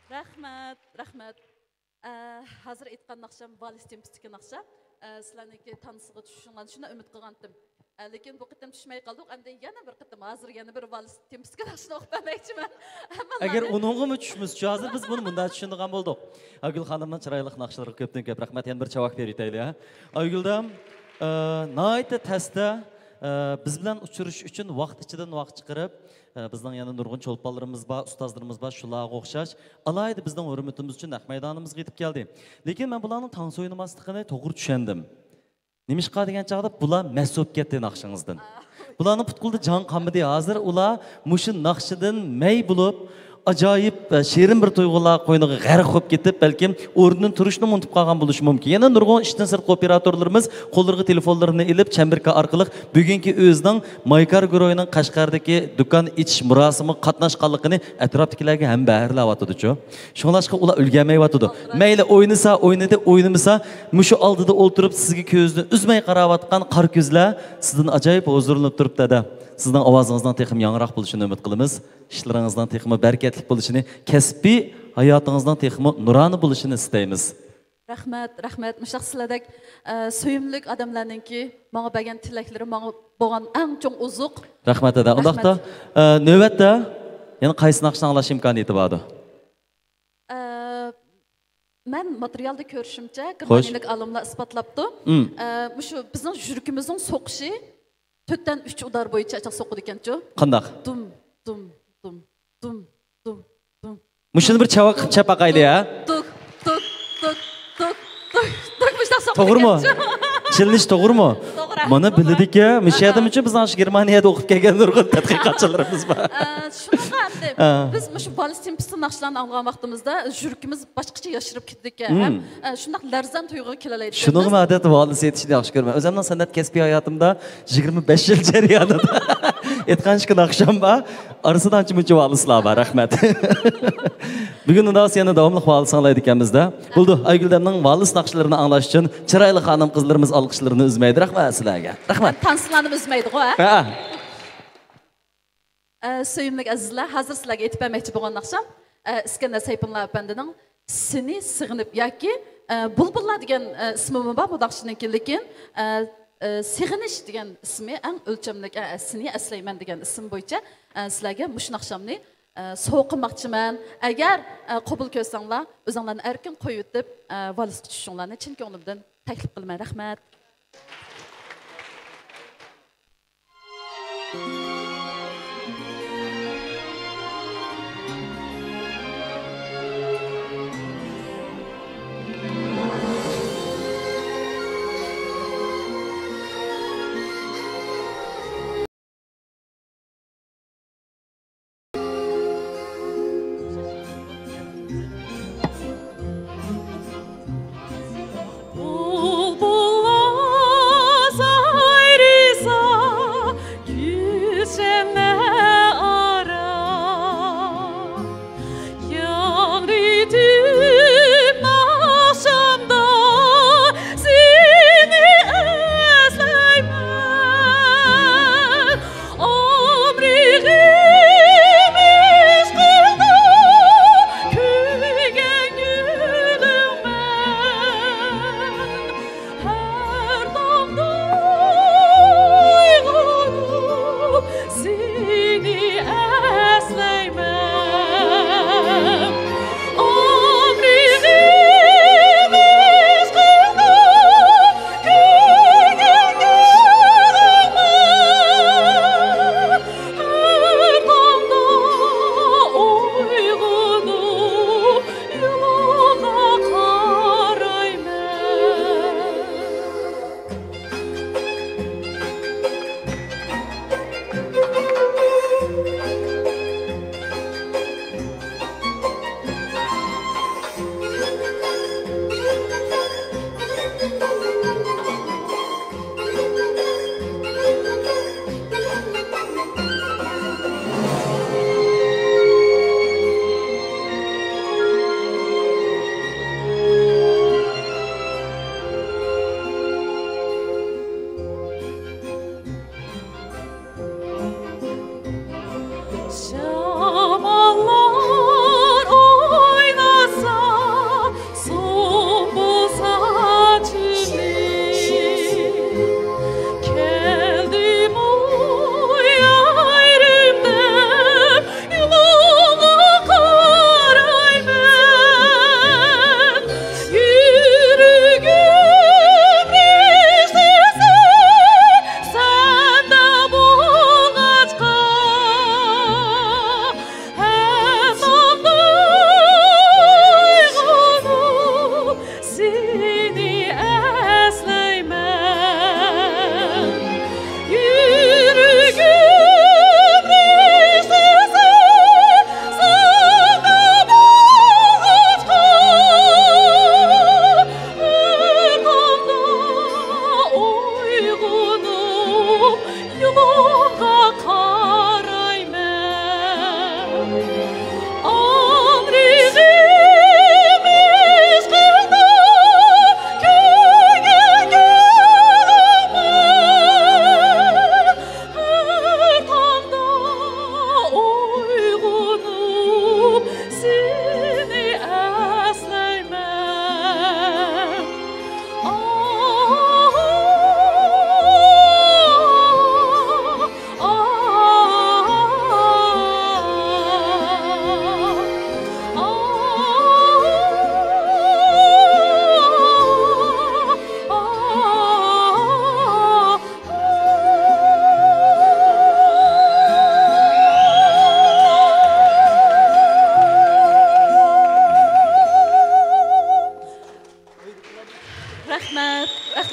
رەھمەت، رەھمەت. ئە، ھازىر ئېيتقان ناخشام ۋالس تېمپىستىكى ناخشا. ئە، سىلەرنىڭكى تانسىغا چۈشۈشۈڭلارنى شۇنداق ئۈمىد قىلغانتىم. ئە، لېكىن بۇ قېتىم چۈشمەي قالدۇق. ئەمدى يەنە بىر قېتىم، ھازىر يەنە بىر ۋالس تېمپىستىكى ناخشىنى ئوقۇپ بەرمەكچىمەن. ئەگەر ھەممىلارنى ئۇنىڭغىمۇ چۈشمىسىچۇ، ھازىر بىز بۇنى مۇنداق چۈشىنىدىغان بولدۇق. ئايگۈل خانىمنىڭ چىرايلىق ناخشىلىرىغا كۆپتىن كۆپ رەھمەت. يەنە بىر چاۋاك بېرىۋېتەيلى، ھە؟ ئايگۈلدىن، ئە، ناھايىتى تەستە، ئە، بىز بىلەن ئۇچرىشىش ئۈچۈن ۋاقىت ئىچىدىن ۋاقىت چىقىرىپ، ئە، بىزنىڭ يەنە نۇرغۇن چولپانلىرىمىز بار، ئۇستازلىرىمىز بار، شۇلارغا ئوخشاش ئالاھىدە بىزنىڭ ھۆرمىتىمىز ئۈچۈن نەق مەيدانىمىزغا يېتىپ كەلدى. لېكىن مەن بۇلارنىڭ تانسا ئوينىماسلىقىنى توغرا چۈشەندىم. نېمىشقا دېگەن چاغدا بۇلار مەست بولۇپ كەتتى ناخشىڭىزدىن. بۇلارنىڭ پۇت-قولىدا جان قالمىدى. ھازىر ئۇلار مۇشۇ ناخشىدىن مەي بولۇپ، ئاجايىپ، ئە، شېرىن بىر تۇيغۇلار قوينىغا غەرق بولۇپ كېتىپ، بەلكىم ئورنىدىن تۇرۇشنىمۇ ئۇنتۇپ قالغان بولۇشى مۇمكىن. يەنە نۇرغۇن ئىشتىن سىرتقى ئوپېراتورلىرىمىز قوللىرىغا تېلېفونلىرىنى ئېلىپ، چەمبىرىكى ئارقىلىق بۈگۈنكى ئۆزىنىڭ مايكار گۇرۇھىنىڭ قەشقەردىكى دۇكان ئېچىش مۇراسىمىغا قاتناشقانلىقىنى ئەتراپتىكىلەرگە ھەممە بەھرىلەۋاتىدۇچۇ. شۇڭلاشقا ئۇلار ئۈلگەرمەيۋاتىدۇ. مەيلى ئوينىسا ئوينىدى، ئوينىمىسا مۇشۇ ئالدىدا ئولتۇرۇپ سىزگە كۆزىنى ئۈزمەي قاراۋاتقان قارا كۆزلەر سىزدىن ئاجايىپ ھۇزۇرلىنىپ تۇرۇپتۇ، ھەدە. سىزنىڭ ئاۋازىڭىزنىڭ تېخىمۇ ياڭراق بولۇشىنى ئۈمىد قىلىمىز. ئىشلىرىڭىزنىڭ تېخىمۇ بەرىكەتلىك بولۇشىنى، كەسپىي ھاياتىڭىزنىڭ تېخىمۇ نۇرانە بولۇشىنى ئىستەيمىز. رەھمەت، رەھمەت. مۇشۇنداق سىلەردەك، ئە، سۆيۈملۈك ئادەملەرنىڭكى ماڭا بەرگەن تىلەكلىرى ماڭا بولغان ئەڭ چوڭ ئوزۇق. رەھمەت، ھەدە. ئۇنداقتا، رەھمەت. ئە، نۆۋەتتە يەنە قايسى ناخشىنى ئاڭلاش ئىمكانىيىتى باردۇ؟ ئە، مەن ماتېرىيالدا كۆرۈشۈمچە، خوش. گېرمانىيەلىك ئالىملار ئىسپاتلاپتۇ. ئە، مۇشۇ بىزنىڭ يۈرىكىمىزنىڭ سوقۇشى تۆتتىن ئۈچ ئۇدار بويىچە ئاچاق سوقىدىكەنچۇ. قانداق؟ دۇم، دۇم، دۇم، دۇم، دۇم، دۇم. مۇشۇنى بىر چاۋاك قىلىپ چاپ باقايلى، ھە؟ تۇك، تۇك، تۇك، تۇك، تۇك، تۇك، مۇشۇنداق سوقىدىكەنچۇ. توغرىمۇ؟ چېلىنىش توغرىمۇ؟ توغرا، مانا توغرا. بىلىدىكەن، مۇشۇ ئادەم ئۈچۈن بىزنىڭ شۇ گېرمانىيەدە ئوقۇپ كەلگەن نۇرغۇن تەتقىقاتچىلىرىمىز بار. ئە، شۇنىڭغا ئەمدى بىز مۇشۇ ۋالس تېمپىستىن ناخشىلارنى ئاڭلىغان ۋاقتىمىزدا يۈرىكىمىز باشقىچە ياشىرىپ كېتىدىكەن، ھەم، ئە، شۇنداق لەرزان تۇيغۇغا كېلەلەيدىكەنمىز. شۇنىڭغىمۇ ئادەتتە ۋالس ئېيتىشنى ياخشى كۆرىمەن. ئۆزۈمنىڭ سەنئەت كەسپىي ھاياتىمدا يىگىرمە بەش يىل جەريانىدا ئېيتقان ئىككى ناخشام بار. ئارىسىدا ئانچە مۇنچە ۋالسلار بار. رەھمەت. بۈگۈن ئۇنداق يەنە داۋاملىق ۋالس ئاڭلايدىكەنمىز-دە. بولدى، ئايگۈلدەمنىڭ ۋالس ناخشىلىرىنى ئاڭلاش ئۈچۈن چىرايلىق خانىم-قىزلىرىمىز ئالقىشلىرىنى ئۈزمەيدۇ. رەھمەت سىلەرگە. رەھمەت. تانسىلارنى ئۈزمەيدىغۇ، ھە؟ ھە. ئە، سۆيۈملۈك ئەزىزلەر، ھازىر سىلەرگە ئېيتىپ بەرمەكچى بولغان ناخشام، ئە، ئىسكەندەر سەيپۇللا ئەپەندىنىڭ سېنى سېغىنىپ ياكى، ئە، بۇلبۇللار دېگەن، ئە، ئىسمىمۇ بار بۇ ناخشىنىڭكى، لېكىن، ئە، ئە، سېغىنىش دېگەن ئىسمى ئەڭ ئۆلچەملىك، ئە، سېنى ئەسلەيمەن دېگەن ئىسىم بويىچە، ئە، سىلەرگە مۇشۇ ناخشامنى، ئە، سوۋغا قىلماقچىمەن. ئەگەر، ئە، قوبۇل كۆرسەڭلار، ئۆزۈڭلارنى ئەركىن قويۇۋېتىپ، ئە، ۋالسقا چۈشۈشۈڭلارنى چىن كۆڭلۈمدىن تەكلىپ قىلىمەن. رەھمەت.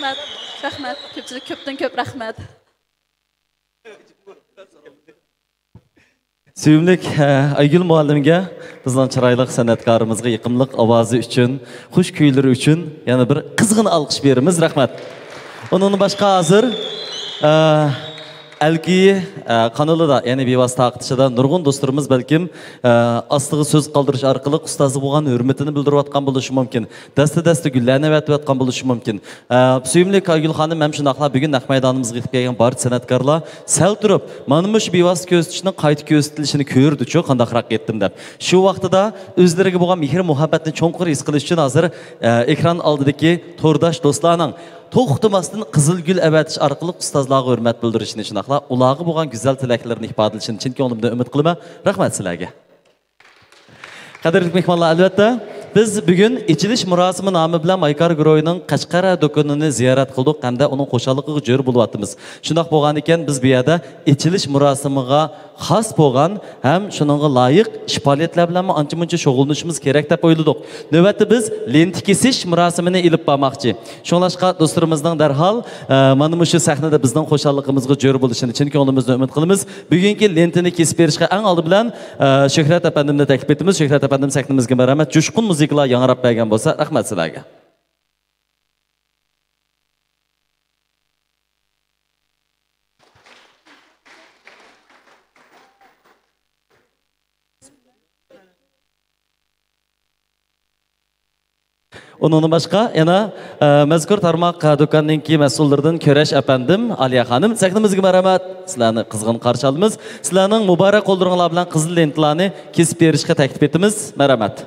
رەھمەت، كۆپچىلىك كۆپتىن كۆپ رەھمەت. سۆيۈملۈك، ئە، ئايگۈل مۇئەللىمگە، بىزنىڭ چىرايلىق سەنئەتكارىمىزغا يېقىملىق ئاۋازى ئۈچۈن، خۇش كۈيلىرى ئۈچۈن يەنە بىر قىزغىن ئالقىش بېرىمىز. رەھمەت. ئۇنىڭدىن باشقا ھازىر، ئە، ئەلكىي، ئە، قانىلىدا، يەنى بىۋاسىتە تارقىتىشىدا نۇرغۇن دوستلىرىمىز بەلكىم، ئە، ئاستىغا سۆز قالدۇرۇش ئارقىلىق ئۇستازغا بولغان ھۆرمىتىنى بىلدۈرۈۋاتقان بولۇشى مۇمكىن. دەستە-دەستە گۈللەرنى ئەۋەتىۋاتقان بولۇشى مۇمكىن. ئە، سۆيۈملۈك ئايگۈل خانىم ھەم شۇنداقلا بۈگۈن نەق مەيدانىمىزغا يېتىپ كەلگەن بارچە سەنئەتكارلار سەل تۇرۇپ، مانا مۇشۇ بىۋاسىتە كۆزىتىشنىڭ قايتا كۆزىتىلىشىنى كۆردىچۇ، قانداقراق يەتتىم دەپ. شۇ ۋاقتىدا ئۆزلىرىگە بولغان مېھىر-مۇھەببەتنى چوڭقۇر ھېس قىلىش ئۈچۈن ھازىر، ئە، ئېكران ئالدىدىكى تورداش دوستلارنىڭ توختىماستىن قىزىل گۈل ئەۋەتىش ئارقىلىق ئۇستازلارغا ھۆرمەت بىلدۈرۈشىنى، شۇنداقلا ئۇلارغا بولغان گۈزەل تىلەكلىرىنى ئىپادىلىشىنى چىن كۆڭلۈمدىن ئۈمىد قىلىمەن. رەھمەت سىلەرگە. قەدىرلىك مېھمانلار، ئەلۋەتتە، بىز بۈگۈن ئېچىلىش مۇراسىمى نامى بىلەن مايكار گۇرۇھىنىڭ قەشقەر دۇكىنىنى زىيارەت قىلدۇق ھەمدە ئۇنىڭ خۇشاللىقىغا جۆر بولۇۋاتىمىز. شۇنداق بولغانىكەن، بىز بۇ يەردە ئېچىلىش مۇراسىمىغا خاس بولغان ھەم شۇنىڭغا لايىق ئىش پائالىيەتلەر بىلەنمۇ ئانچە-مۇنچە شۇغۇللىنىشىمىز كېرەك دەپ ئويلىدۇق. نۆۋەتتە بىز لېنتا كېسىش مۇراسىمىنى ئېلىپ بارماقچى. شۇڭلاشقا دوستلىرىمىزنىڭ دەرھال، ئە، مانا مۇشۇ سەھنىدە بىزنىڭ خۇشاللىقىمىزغا جۆر بولۇشىنى چىن كۆڭلىمىزدىن ئۈمىد قىلىمىز. بۈگۈنكى لېنتىنى كېسىپ بېرىشقا ئەڭ ئالدى بىلەن، ئە، شۆھرەت ئەپەندىمنى تەكلىپ ئېتىمىز. شۆھرەت ئەپەندىم، سەھنىمىزگە مەرھەمەت. جۇشقۇن مۇزىكىلار ياڭراپ بەرگەن بولسا، رەھمەت سىلەرگە. ئۇنىڭدىن باشقا، يەنە، ئە، مەزكۇر تارماق، ئە، دۇكاننىڭكى مەسئۇللىرىدىن كۆرەش ئەپەندىم، ئالىيە خانىم، سەھنىمىزگە مەرھەمەت. سىلەرنى قىزغىن قارشى ئالىمىز. سىلەرنىڭ مۇبارەك قوللىرىڭلار بىلەن قىزىل لېنتىلارنى كېسىپ بېرىشكە تەكلىپ ئېتىمىز. مەرھەمەت.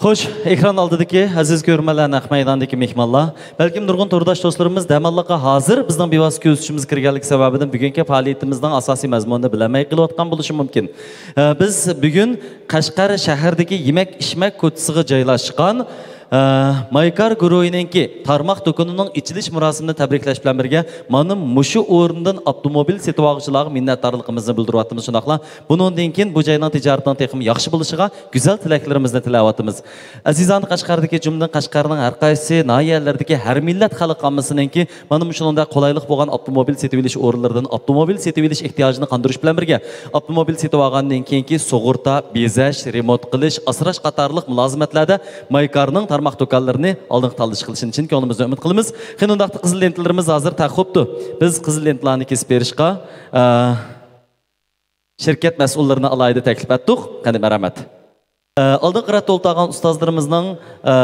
خوش، ئېكران ئالدىدىكى ئەزىز كۆرۈرمەنلەر، نەق مەيداندىكى مېھمانلار، بەلكىم نۇرغۇن تورداش دوستلىرىمىز دەم ئاللىققا ھازىر بىزنىڭ بىۋاسىتە كۆزىتىشىمىزگە كىرگەنلىكى سەۋەبىدىن بۈگۈنكى پائالىيىتىمىزنىڭ ئاساسىي مەزمۇنىنى بىلەلمەي قېلىۋاتقان بولۇشى مۇمكىن. ئە، بىز بۈگۈن قەشقەر شەھىرىدىكى يېمەك-ئىچمەك كوچىسىغا جايلاشقان، ئە، مايكار گۇرۇھىنىڭكى تارماق دۇكىنىنىڭ ئېچىلىش مۇراسىمىنى تەبرىكلەش بىلەن بىرگە، مانا مۇشۇ ئورۇندىن ئاپتوموبىل سېتىۋالغۇچىلارغا مىننەتدارلىقىمىزنى بىلدۈرۈۋاتىمىز. شۇنداقلا بۇنىڭدىن كېيىن بۇ جاينىڭ تىجارىتىنىڭ تېخىمۇ ياخشى بولۇشىغا گۈزەل تىلەكلىرىمىزنى تىلەۋاتىمىز. ئەزىزانە قەشقەردىكى، جۈملىدىن قەشقەرنىڭ ھەر قايسى ناھىيەلىرىدىكى ھەر مىللەت خەلق ئاممىسىنىڭكى مانا مۇشۇنىڭدەك قولايلىق بولغان ئاپتوموبىل سېتىۋېلىش ئورۇنلىرىدىن ئاپتوموبىل سېتىۋېلىش ئېھتىياجىنى قاندۇرۇش بىلەن بىرگە، ئاپتوموبىل سېتىۋالغاندىن كېيىنكى سۇغۇرتا، بېزەش، رېمونت قىلىش، ئاسراش قاتارلىق مۇلازىمەتلەردە مايكارنىڭ تارماق دۇكانلىرىنى ئالدىنقى تاللىشى قىلىشىنى چىن كۆڭلىمىزدىن ئۈمىد قىلىمىز. قېنى ئۇنداقتا قىزىل لېنتىلىرىمىز ھازىر تەق بوپتۇ. بىز قىزىل لېنتىلارنى كېسىپ بېرىشقا، ئە، شىركەت مەسئۇللىرىنى ئالاھىدە تەكلىپ ئەتتۇق. قېنى، مەرھەمەت. ئە، ئالدىنقى رەتتە ئولتۇرغان ئۇستازلىرىمىزنىڭ، ئە،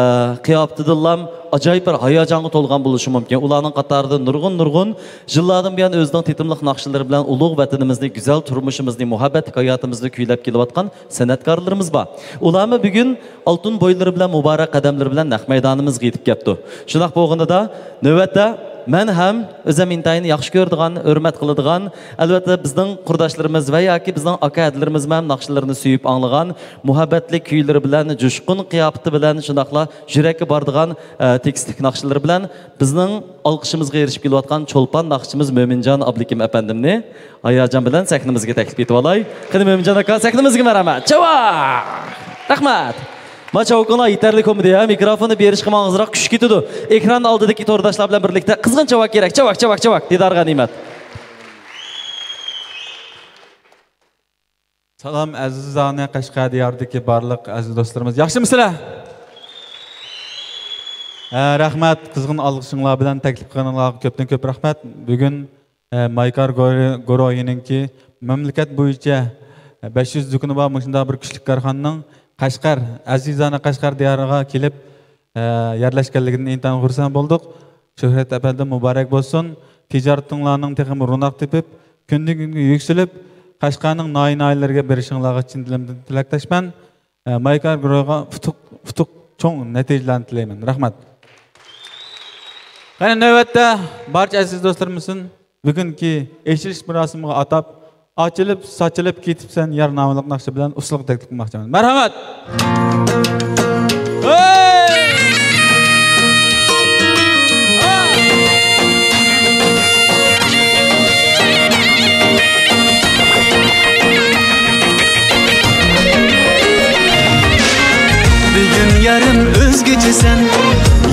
قىياپىتىدىنلا ئاجايىپ بىر ھاياجانغا تولغان بولۇشى مۇمكىن. ئۇلارنىڭ قاتارىدا نۇرغۇن، نۇرغۇن يىللاردىن بۇيان ئۆزىنىڭ تېتىملىق ناخشىلىرى بىلەن ئۇلۇغ ۋەتىنىمىزنى، گۈزەل تۇرمۇشىمىزنى، مۇھەببەتلىك ھاياتىمىزنى كۈيلەپ كېلىۋاتقان سەنئەتكارلىرىمىز بار. ئۇلارمۇ بۈگۈن ئالتۇن بويلىرى بىلەن، مۇبارەك قەدەملىرى بىلەن نەق مەيدانىمىزغا يېتىپ كەپتۇ. شۇنداق بولغىنىدا، نۆۋەتتە مەن ھەم ئۆزۈم ئىنتايىن ياخشى كۆرىدىغان، ھۆرمەت قىلىدىغان، ئەلۋەتتە، بىزنىڭ قۇرداشلىرىمىز ۋە ياكى بىزنىڭ ئاكا ھەدىلىرىمىزمۇ ھەم ناخشىلىرىنى سۆيۈپ ئاڭلىغان، مۇھەببەتلىك كۈيلىرى بىلەن، جۇشقۇن قىياپىتى بىلەن، شۇنداقلا يۈرەككە بارىدىغان، ئە، تېكىستلىك ناخشىلىرى بىلەن بىزنىڭ ئالقىشىمىزغا ئېرىشىپ كېلىۋاتقان چولپان ناخشىچىمىز مۆمىنجان ئابلىكىم ئەپەندىمنى ھاياجان بىلەن سەھنىمىزگە تەكلىپ ئېتىۋالاي. قېنى، مۆمىنجان ئاكا، سەھنىمىزگە مەرھەمەت. چاۋاك! رەھمەت. ما چاۋىكىڭلار يېتەرلىك بولمىدى، ھە؟ مىكروفوننى بېرىشقىمۇ ئازراق كۈچ كېتىدۇ. ئېكران ئالدىدىكى تورداشلار بىلەن بىرلىكتە قىزغىن چاۋاك كېرەك. چاۋاك، چاۋاك، چاۋاك. دىدار غەنىيمەت. سالام، ئەزىزانە قەشقەر دىيارىدىكى بارلىق ئەزىز دوستلىرىمىز. ياخشىمۇسىلەر؟ ھە، رەھمەت. قىزغىن ئالقىشىڭلار بىلەن تەكلىپ قىلغىنىڭلارغا كۆپتىن كۆپ رەھمەت. بۈگۈن ئە، مايكار گورى-، گۇرۇھىنىڭكى مەملىكەت بويىچە بەش يۈز دۇكىنى بار مۇشۇنداق بىر كۈچلۈك كارخانىنىڭ قەشقەر، ئەزىزانە قەشقەر دىيارىغا كېلىپ، ئە، يەرلەشكەنلىكىدىن ئىنتايىن خۇرسەن بولدۇق. شۆھرەت ئەپەندىم، مۇبارەك بولسۇن. تىجارىتىڭلارنىڭ تېخىمۇ روناق تېپىپ، كۈندىن-كۈنگە يۈكسىلىپ، قەشقەرنىڭ ناھىيە-ناھىيەلىرىگە بېرىشىڭلارغا چىن دىلىمدىن تىلەكداشمەن. ئە، مايكار گۇرۇھىغا ئۇتۇق، ئۇتۇق، چوڭ نەتىجىلەرنى تىلەيمەن. رەھمەت. قېنى، نۆۋەتتە بارچە ئەزىز دوستلىرىمىزدىن بۈگۈنكى ئېچىلىش مۇراسىمىغا ئاتاپ ئاچىلىپ، ساچىلىپ كېتىپسەن يار ناملىق ناخشا بىلەن ئۇسسۇلغا تەكلىپ قىلماقچىمەن. مەرھەمەت! ھەي! بۈگۈن يارىم ئۆزگىچىسەن،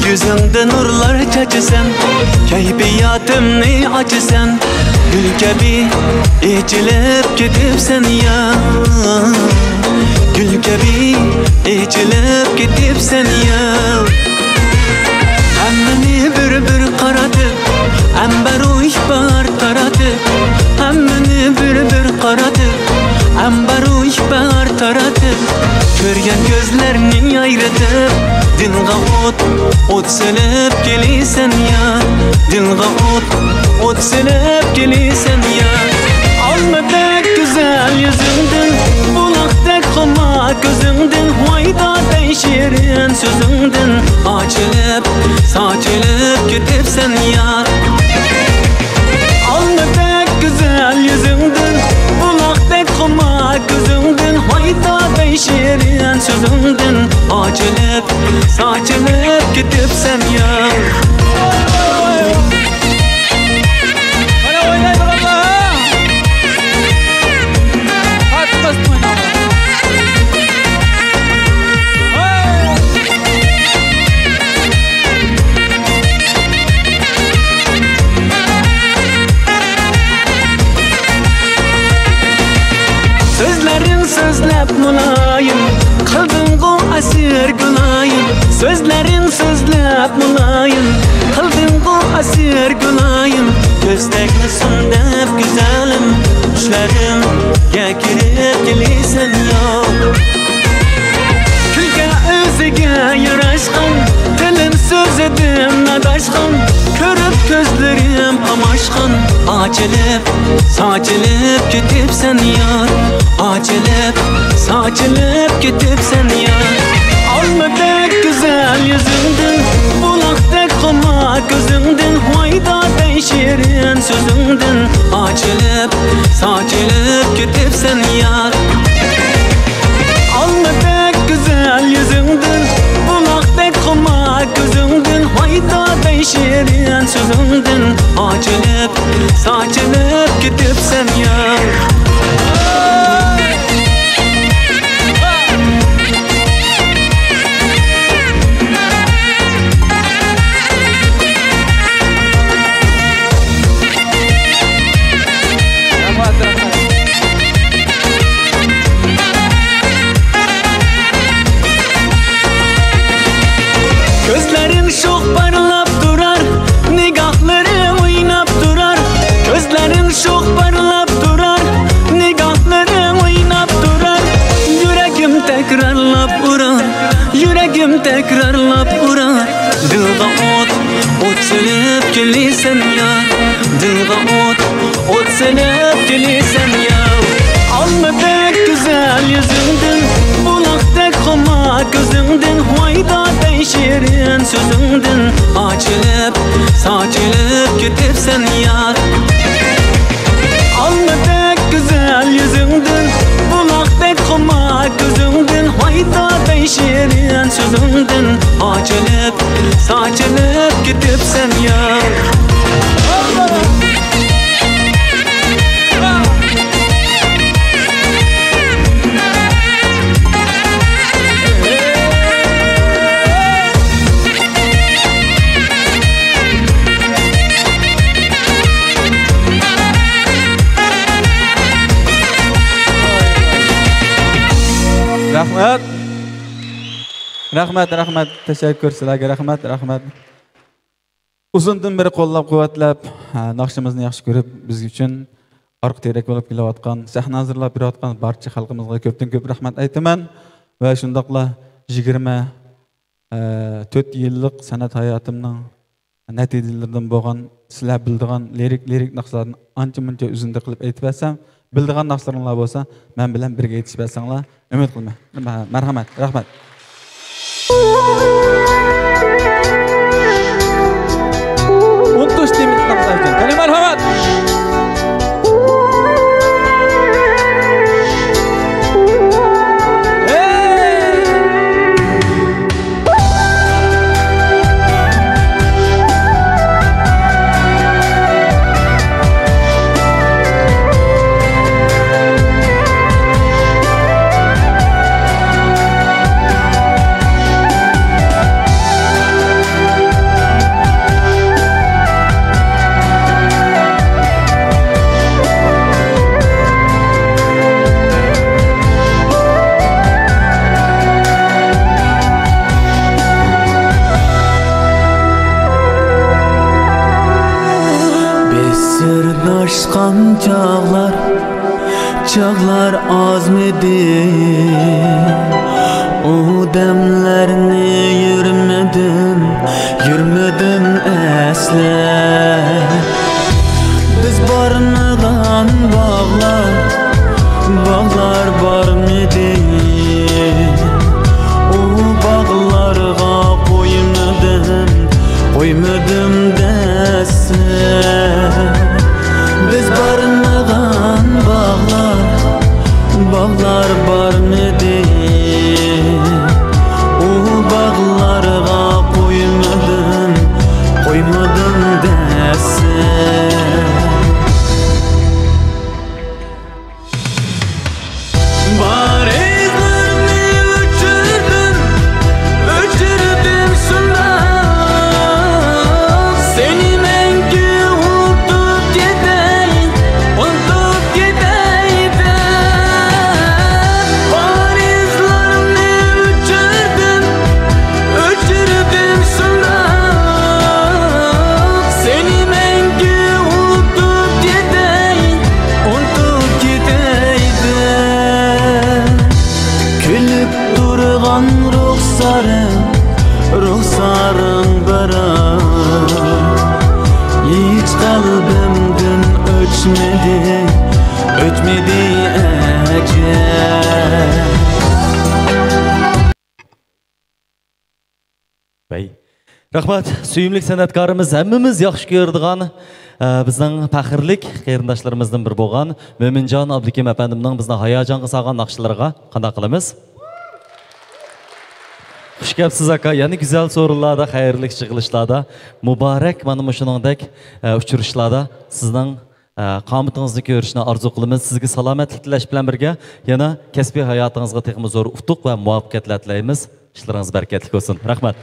يۈزۈڭدە نۇرلار چاچىسەن، كەيپىياتىمنى ئاچىسەن، گۈل كەبى ئېچىلىپ كېتىپسەن يا، گۈل كەبى ئېچىلىپ كېتىپسەن يا. ھەممىنى بىر-بىر قارىتىپ، ئەمبەر ئۇيۇش باھار تارىتىپ، ھەممىنى بىر-بىر قارىتىپ، ئەمبەر ئۇيۇش باھار تارىتىپ، كۆرگەن كۆزلەرنى ئايرىتىپ، دىلغا ئوت، ئوت سېلىپ كېلىسەن يا، دىلغا ئوت، ئوت سېلىپ كېلىسەن يا. ئالمىدەك گۈزەل يۈزۈڭدىن، بۇلاقتەك خۇمار كۆزۈڭدىن، ۋايدادەك شېرىن سۆزۈڭدىن ئاچىلىپ، ساچىلىپ كېتىپسەن يا. ئالمىدەك گۈزەل يۈزۈڭدىن، بۇلاقتەك خۇمار كۆزۈڭدىن، ۋايدادەك شېرىن سۆزۈڭدىن ئاچىلىپ، ساچىلىپ كېتىپسەن يا. مانا ئوينايدىغانلار. سۆزلەرنى سۆزلەپ مۇلايىم، قىلدىڭغۇ ئەسىر گۇلايىم. سۆزلەرنى سۆزلەپ مۇلايىم، قىلدىڭغۇ ئەسىر گۇلايىم. كۆزدەكمىسۇن دەپ گۈزەلىم، چۈشلىرىمگە كىرىپ كېلىسەن يا. كۈلكە ئۆزىگە ياراشقان، تىلىم سۆزىدىن ئاداشقان، كۆرۈپ كۆزلىرىم قاماشقان. ئاچىلىپ، ساچىلىپ كېتىپسەن يار، ئاچىلىپ، ساچىلىپ كېتىپسەن يار. ئالمىدەك گۈزەل يۈزۈڭدىن، بۇلاقتەك خۇمار كۆزۈڭدىن، ۋايدادەك شېرىن سۆزۈڭدىن ئاچىلىپ، ساچىلىپ كېتىپسەن يار. ئالمىدەك گۈزەل يۈزۈڭدىن، بۇلاقتەك خۇمار كۆزۈڭدىن، ۋايدادەك شېرىن سۆزۈڭدىن ئاچىلىپ، ساچىلىپ كېتىپسەن يار. كۆزلىرىڭ شوخ پارلاپ تۇرار، نىگاھلىرىڭ ئويناپ تۇرار. كۆزلىرىڭ شوخ پارلاپ تۇرار، نىگاھلىرىڭ ئويناپ تۇرار. يۈرىكىم تەكرارلاپ ئۇرار، يۈرىكىم تەكرارلاپ ئۇرار. دىلغا ئوت، ئوت سېلىپ كېلىسەن يا، دىلغا ئوت، ئوت سېلىپ كېلىسەن يا. ئالمىدەك گۈزەل يۈزۈڭدىن، بۇلاقتەك خۇمار كۆزۈڭدىن، ۋايدادەك شېرىن سۆزۈڭدىن ئاچىلىپ، ساچىلىپ كېتىپسەن يار. ئالمىدەك گۈزەل يۈزۈڭدىن، بۇلاقتەك خۇمار كۆزۈڭدىن، ۋايدادەك شېرىن سۆزۈڭدىن ئاچىلىپ، ساچىلىپ كېتىپسەن يار. رەھمەت. رەھمەت، رەھمەت. تەشەككۈر سىلەرگە. رەھمەت، رەھمەت. ئۇزۇندىن بېرى قوللاپ-قۇۋۋەتلەپ، ھە، ناخشىمىزنى ياخشى كۆرۈپ، بىز ئۈچۈن ئارقا تىرەك بولۇپ كېلىۋاتقان، سەھنە ھازىرلاپ بېرىۋاتقان بارچە خەلقىمىزغا كۆپتىن كۆپ رەھمەت ئېيتىمەن. ۋە شۇنداقلا يىگىرمە، ئە، تۆت يىللىق سەنئەت ھاياتىمنىڭ نەتىجىلىرىدىن بولغان، سىلەر بىلىدىغان لىرىك، لىرىك ناخشىلاردىن ئانچە-مۇنچە ئۈزۈندە قىلىپ ئېيتىپ بەرسەم، بىلىدىغان ناخشىلىرىڭلار بولسا، مەن بىلەن بىرگە ئېيتىشىپ بەرسەڭلار، ئۈمىد قىلىمەن. مە-، مەرھەمەت، رەھمەت. ئۇنتۇش دېمىدىغان ناخشا ئۈچۈن. قېنى، مەرھەمەت. ئاشقان چاغلار، چاغلار ئازمىدى. ئۇ دەملەرنى يۈرمىدىم، يۈرمىدىم ئەسلەپ. بىز بارمىغان باغلار، باغلار بارمىدى. ئۇ باغلارغا قويمىدىم، قويمىدىم دەسسە. بىز بارمىغان باغلار، باغلار بارمىدى. ئۇ باغلارغا قويمىدىم، قويمىدىم دەسسە. بار ئىزلىرىمنى ئۆچۈردۈم، ئۆچۈردۈم شۇنداق. سېنى مەڭگۈ ئۇنتۇپ كېتەي، ئۇنتۇپ كېتەي دەپ. بار ئىزلىرىمنى ئۆچۈردۈم، ئۆچۈردۈم شۇنداق. سېنى مەڭگۈ ئۇنتۇپ كېتەي، ئۇنتۇپ كېتەي دەپ. كۈلۈپ تۇرغان رۇخسارىڭ، رۇخسارىڭ بىراق، ھېچ قەلبىمدىن ئۆچمىدى، ئۆچمىدى ئەجەب. ۋەي. رەھمەت، سۆيۈملۈك سەنئەتكارىمىز، ھەممىمىز ياخشى كۆرىدىغان، ئە، بىزنىڭ پەخىرلىك قېرىنداشلىرىمىزدىن بىرى بولغان مۆمىنجان ئابلىكىم ئەپەندىمنىڭ بىزنى ھاياجانغا سالغان ناخشىلىرىغا قانداق قىلىمىز؟ خۇش كەپسىز، ئاكا. يەنە گۈزەل سورۇنلاردا، خەيرلىك يىغىلىشلاردا، مۇبارەك مانا مۇشۇنىڭدەك، ئە، ئۇچرىشىشلاردا سىزنىڭ ئە، قامىتىڭىزنى كۆرۈشنى ئارزۇ قىلىمىز. سىزگە سالامەتلىك تىلەش بىلەن بىرگە، يەنە كەسپىي ھاياتىڭىزغا تېخىمۇ زور ئۇتۇق ۋە مۇۋەپپەقىيەتلەر تىلەيمىز. ئىشلىرىڭىز بەرىكەتلىك بولسۇن. رەھمەت.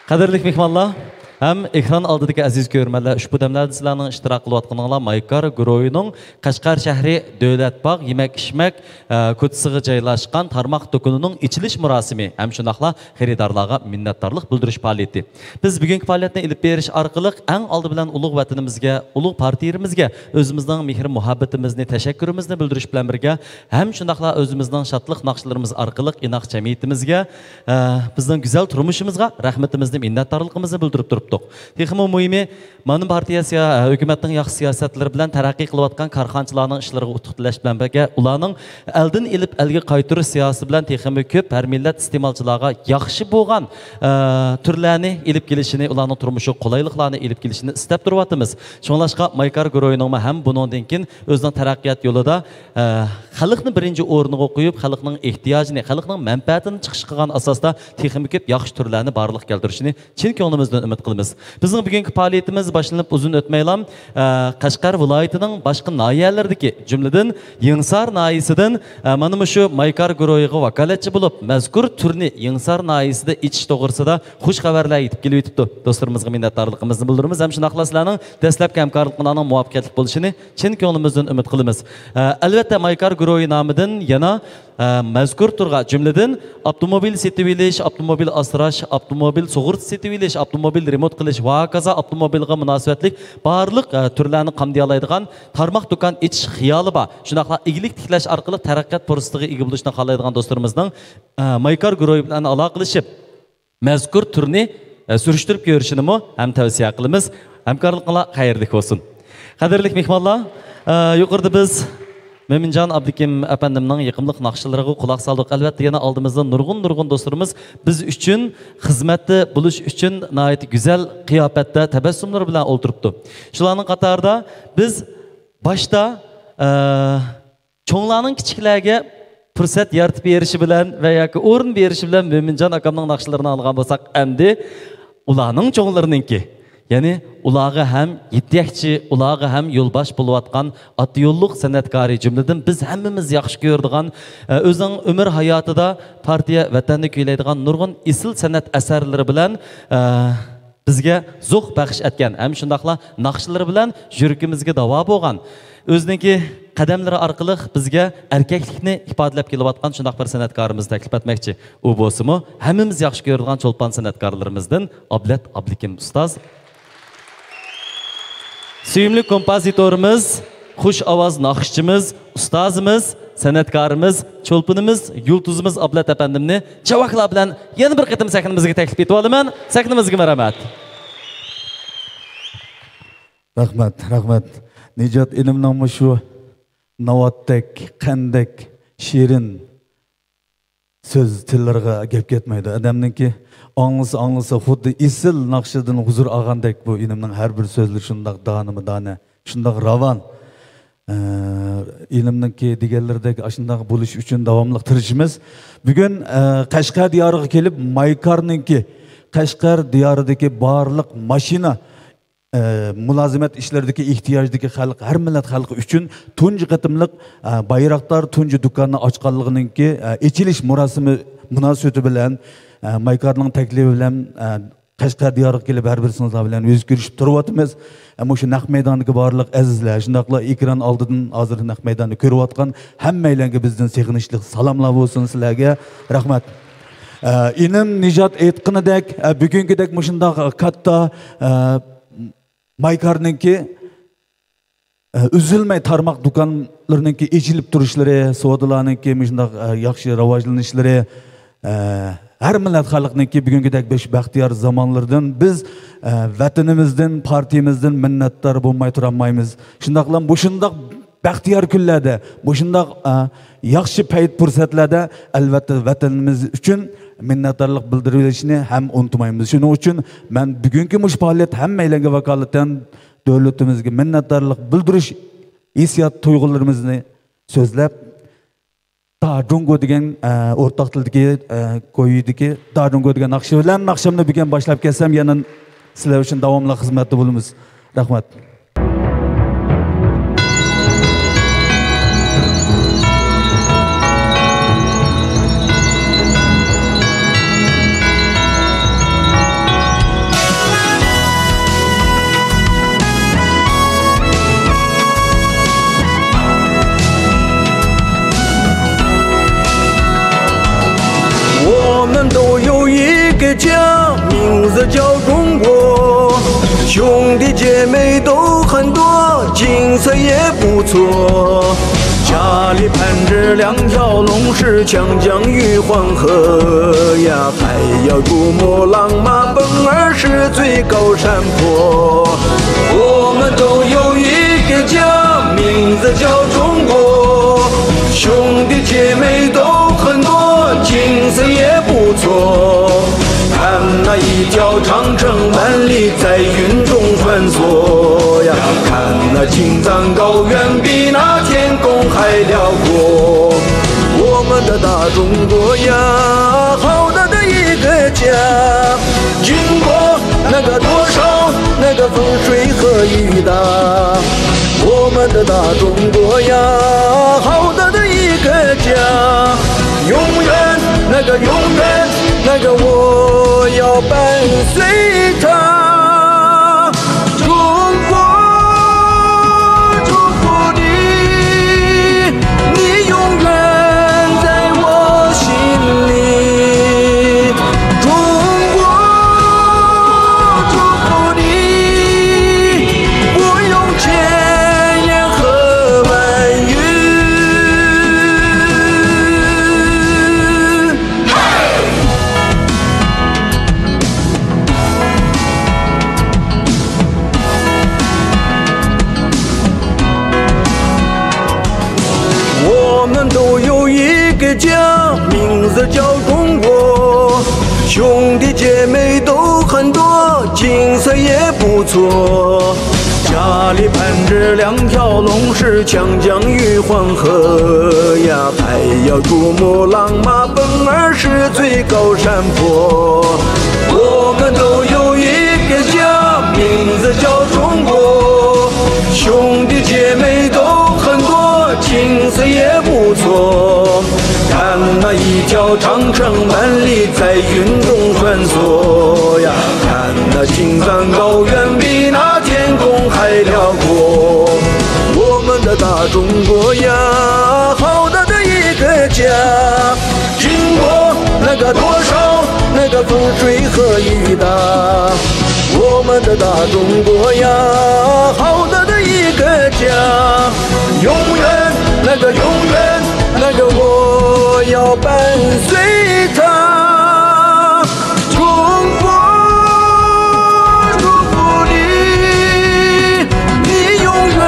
قەدىرلىك مېھمانلار ھەم ئېكران ئالدىدىكى ئەزىز كۆرۈرمەنلەر، ئۇشبۇ دەملەردە سىلەرنىڭ ئىشتىراك قىلىۋاتقىنىڭلار مايكار گۇرۇھىنىڭ قەشقەر شەھىرى دۆلەت باغ يېمەك ئىچمەك، ئە، كوچىسىغا جايلاشقان تارماق دۇكىنىنىڭ ئېچىلىش مۇراسىمى ھەم شۇنداقلا خېرىدارلارغا مىننەتدارلىق بىلدۈرۈش پائالىيىتى. بىز بۈگۈنكى پائالىيەتنى ئېلىپ بېرىش ئارقىلىق ئەڭ ئالدى بىلەن ئۇلۇغ ۋەتىنىمىزگە، ئۇلۇغ پارتىيىمىزگە ئۆزىمىزنىڭ مېھىر-مۇھەببىتىمىزنى، تەشەككۈرىمىزنى بىلدۈرۈش بىلەن بىرگە، ھەم شۇنداقلا ئۆزىمىزنىڭ شادلىق ناخشىلىرىمىز ئارقىلىق ئىناق جەمئىيىتىمىزگە، ئە، بىزنىڭ گۈزەل تۇرمۇشىمىزغا رەھمىتىمىزنى، مىننەتدارلىقىمىزنى بىلدۈرۈپ تۇرۇپتۇق. تېخىمۇ مۇھىمى، مانا پارتىيە سىيا-، ھۆكۈمەتنىڭ ياخشى سىياسەتلىرى بىلەن تەرەققىي قىلىۋاتقان كارخانىچىلارنىڭ ئىشلىرىغا ئۇتۇق تىلەش بىلەن بىرگە، ئۇلارنىڭ ئەلدىن ئېلىپ ئەلگە قايتۇرۇش سىياسىتى بىلەن تېخىمۇ كۆپ ھەر مىللەت ئىستېمالچىلارغا ياخشى بولغان، ئە، تۈرلەرنى ئېلىپ كېلىشىنى، ئۇلارنىڭ تۇرمۇشىغا قولايلىقلارنى ئېلىپ كېلىشىنى ئىستەپ تۇرۇۋاتىمىز. شۇڭلاشقا مايكار گۇرۇھىنىڭمۇ ھەم بۇنىڭدىن كېيىن ئۆزىنىڭ تەرەققىيات يولىدا، ئە، خەلقنى بىرىنچى ئورۇنغا قويۇپ، خەلقنىڭ ئېھتىياجىنى، خەلقنىڭ مەنپەئەتىنى چىقىش قىلغان ئاساستا تېخىمۇ كۆپ ياخشى تۈرلەرنى بارلىققا كەلتۈرۈشىنى چىن كۆڭلىمىزدىن ئۈمىد قىلىمىز. بىزنىڭ بۈگۈنكى پائالىيىتىمىز باشلىنىپ ئۇزۇن ئۆتمەيلا، ئە، قەشقەر ۋىلايىتىنىڭ باشقا ناھىيەلىرىدىكى، جۈملىدىن يېڭىسار ناھىيەسىدىن، ئە، مانا مۇشۇ مايكار گۇرۇھىغا ۋاكالەتچى بولۇپ، مەزكۇر تۈرنى يېڭىسار ناھىيەسىدە ئېچىش توغرىسىدا خۇش خەۋەرلەر يېتىپ كېلىۋېتىپتۇ. دوستلىرىمىزغا مىننەتدارلىقىمىزنى بىلدۈرىمىز ھەم شۇنداقلا سىلەرنىڭ دەسلەپكى ھەمكارلىقىڭلارنىڭ مۇۋەپپەقىيەتلىك بولۇشىنى چىن كۆڭلىمىزدىن ئۈمىد قىلىمىز. ئە، ئەلۋەتتە، مايكار گۇرۇھى نامىدىن يەنە، ئە، مەزكۇر تۈرگە، جۈملىدىن ئاپتوموبىل سېتىۋېلىش، ئاپتوموبىل ئاسراش، ئاپتوموبىل سۇغۇرتا سېتىۋېلىش، ئاپتوموبىل رېمونت قىلىش ۋە ھاكازا ئاپتوموبىلغا مۇناسىۋەتلىك بارلىق، ئە، تۈرلەرنى قامدىيالايدىغان تارماق دۇكان ئېچىش خىيالى بار، شۇنداقلا ئىگىلىك تىكلەش ئارقىلىق تەرەققىيات پۇرسىتىگە ئىگە بولۇشنى خالايدىغان دوستلىرىمىزنىڭ، ئە، مايكار گۇرۇھى بىلەن ئالاقىلىشىپ، مەزكۇر تۈرنى، ئە، سۈرۈشتۈرۈپ كۆرۈشىنىمۇ ھەم تەۋسىيە قىلىمىز. ھەمكارلىقىڭلار خەيرلىك بولسۇن. قەدىرلىك مېھمانلار، ئە، يۇقىرىدا بىز مۆمىنجان ئابلىكىم ئەپەندىمنىڭ يېقىملىق ناخشىلىرىغا قۇلاق سالدۇق. ئەلۋەتتە، يەنە ئالدىمىزدا نۇرغۇن، نۇرغۇن دوستلىرىمىز بىز ئۈچۈن خىزمەتتە بولۇش ئۈچۈن ناھايىتى گۈزەل قىياپەتتە تەبەسسۇملىرى بىلەن ئولتۇرۇپتۇ. شۇلارنىڭ قاتارىدا بىز باشتا، ئە، چوڭلارنىڭ كىچىكلەرگە پۇرسەت يارىتىپ بېرىشى بىلەن ۋە ياكى ئورۇن بېرىشى بىلەن مۆمىنجان ئاكامنىڭ ناخشىلىرىنى ئاڭلىغان بولساق، ئەمدى ئۇلارنىڭ چوڭلىرىنىڭكى، يەنى ئۇلارغا ھەم يېتەكچى، ئۇلارغا ھەم يولباش بولۇۋاتقان ئاتا يوللۇق سەنئەتكارى، جۈملىدىن بىز ھەممىمىز ياخشى كۆرىدىغان، ئە، ئۆزىنىڭ ئۆمۈر ھاياتىدا پارتىيە، ۋەتەننى كۈيلەيدىغان نۇرغۇن ئېسىل سەنئەت ئەسەرلىرى بىلەن، ئە، بىزگە زوق بەخش ئەتكەن ھەم شۇنداقلا ناخشىلىرى بىلەن يۈرىكىمىزگە داۋا بولغان، ئۆزىنىڭكى قەدەملىرى ئارقىلىق بىزگە ئەركەكلىكنى ئىپادىلەپ كېلىۋاتقان شۇنداق بىر سەنئەتكارىمىزنى تەكلىپ ئەتمەكچى. ئۇ بولسىمۇ ھەممىمىز ياخشى كۆرىدىغان چولپان سەنئەتكارلىرىمىزدىن ئابلەت ئابلىكىم ئۇستاز. سۆيۈملۈك كومپوزىتورىمىز، خۇش ئاۋاز ناخشىچىمىز، ئۇستازىمىز، سەنئەتكارىمىز، چولپىنىمىز، يۇلتۇزىمىز ئابلەت ئەپەندىمنى چاۋاكلار بىلەن يەنە بىر قېتىم سەھنىمىزگە تەكلىپ ئېتىۋالىمەن. سەھنىمىزگە مەرھەمەت. رەھمەت، رەھمەت. نىجات ئىنىمنىڭ مۇشۇ ناۋاتتەك، قەندەك شېرىن سۆز تىللىرىغا گەپ كەتمەيدۇ. ئادەمنىڭكى ئاڭلىسا، ئاڭلىسا، خۇددى ئېسىل ناخشىدىن ھۇزۇر ئالغاندەك بۇ ئىنىمنىڭ ھەر بىر سۆزلىرى شۇنداق دانىمۇ دانە، شۇنداق راۋان. ئە، ئىنىمنىڭكى دېگەنلىرىدەك ئاشۇنداق بولۇش ئۈچۈن داۋاملىق تىرىشىمىز. بۈگۈن، ئە، قەشقەر دىيارىغا كېلىپ، مايكارنىڭكى، قەشقەر دىيارىدىكى بارلىق ماشىنا ئە، مۇلازىمەت ئىشلىرىدىكى ئېھتىياجدىكى خەلق، ھەر مىللەت خەلقى ئۈچۈن تۇنجى قېتىملىق، ئە، بايراقدار تۇنجى دۇكاننى ئاچقانلىقىنىڭكى، ئە، ئېچىلىش مۇراسىمى مۇناسىۋىتى بىلەن، ئە، مايكارنىڭ تەكلىپى بىلەن، ئە، قەشقەر دىيارىغا كېلىپ ھەر بىرسىڭىزلار بىلەن يۈز كۆرۈشۈپ تۇرۇۋاتىمىز. ئە، مۇشۇ نەق مەيداندىكى بارلىق ئەزىزلەر، شۇنداقلا ئېكران ئالدىدىن ھازىر نەق مەيداننى كۆرۈۋاتقان ھەممەيلەنگە بىزدىن سېغىنىشلىق سالاملار بولسۇن سىلەرگە. رەھمەت. ئە، ئىنىم نىجات ئېيتقىنىدەك، ئە، بۈگۈنكىدەك مۇشۇنداق كاتتا، ئە، مايكارنىڭكى، ئە، ئۈزۈلمەي تارماق دۇكانلىرىنىڭكى ئېچىلىپ تۇرۇشلىرى، سودىلارنىڭكى مۇشۇنداق، ئە، ياخشى راۋاجلىنىشلىرى، ئە، ھەر مىللەت خەلقنىڭكى بۈگۈنكىدەك بەش بەختىيار زامانلىرىدىن بىز، ئە، ۋەتىنىمىزدىن، پارتىيىمىزدىن مىننەتدار بولماي تۇرالمايمىز. شۇنداقلا مۇشۇنداق بەختىيار كۈنلەردە، مۇشۇنداق، ئە، ياخشى پەيت پۇرسەتلەردە ئەلۋەتتە ۋەتىنىمىز ئۈچۈن مىننەتدارلىق بىلدۈرۈۋېلىشنى ھەم ئۇنتۇمايمىز. شۇنىڭ ئۈچۈن مەن بۈگۈنكى مۇشۇ پائالىيەت ھەممەيلەنگە ۋاكالىتەن دۆلىتىمىزگە مىننەتدارلىق بىلدۈرۈش ھېسسىيات تۇيغۇلىرىمىزنى سۆزلەپ، داجۇڭگو دېگەن، ئە، ئورتاق تىلدىكى، ئە، كويىدىكى داجۇڭگو دېگەن ناخشا بىلەن ناخشامنى بۈگۈن باشلاپ كەتسەم، يەنە سىلەر ئۈچۈن داۋاملىق خىزمەتتە بولىمىز. رەھمەت. 我们的大中国呀，好大的一个家，永远，那个永远，那个我要伴随它。中国，祝福你，你永远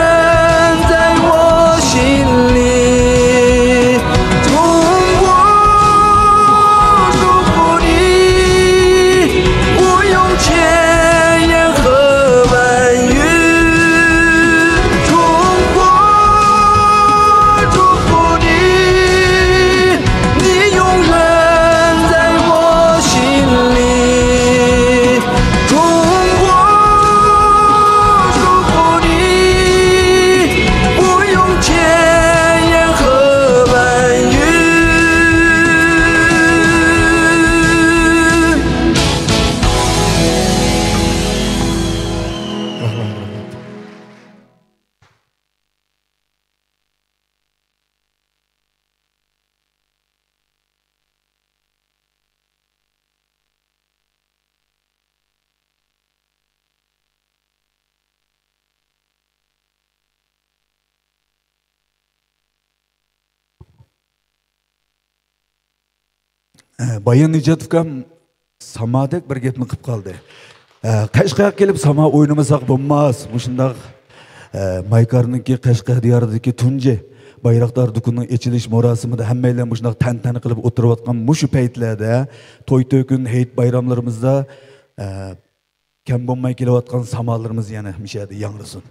在我心里。中国，祝福你，不用千言和万语。中国，祝福你，你永远在我心里。中国，祝福你，不用千言和万语。ئە، بايان نىجات ئۇكام سامادەك بىر گەپنى قىپ قالدى. ئە، قەشقەرگە كېلىپ ساما ئوينىمىساق بولماس. مۇشۇنداق، ئە، مايكارنىڭكى قەشقەر دىيارىدىكى تۇنجى بايراقدار دۇكىنىنىڭ ئېچىلىش مۇراسىمىدا ھەممەيلەن مۇشۇنداق تەنتەنە قىلىپ ئولتۇرۇۋاتقان مۇشۇ پەيتلەردە توي تۆكۈن ھېيت بايراملىرىمىزدا، ئە، كەم بولماي كېلىۋاتقان سامالىرىمىز يەنە مۇشۇ يەردە ياڭرىسۇن.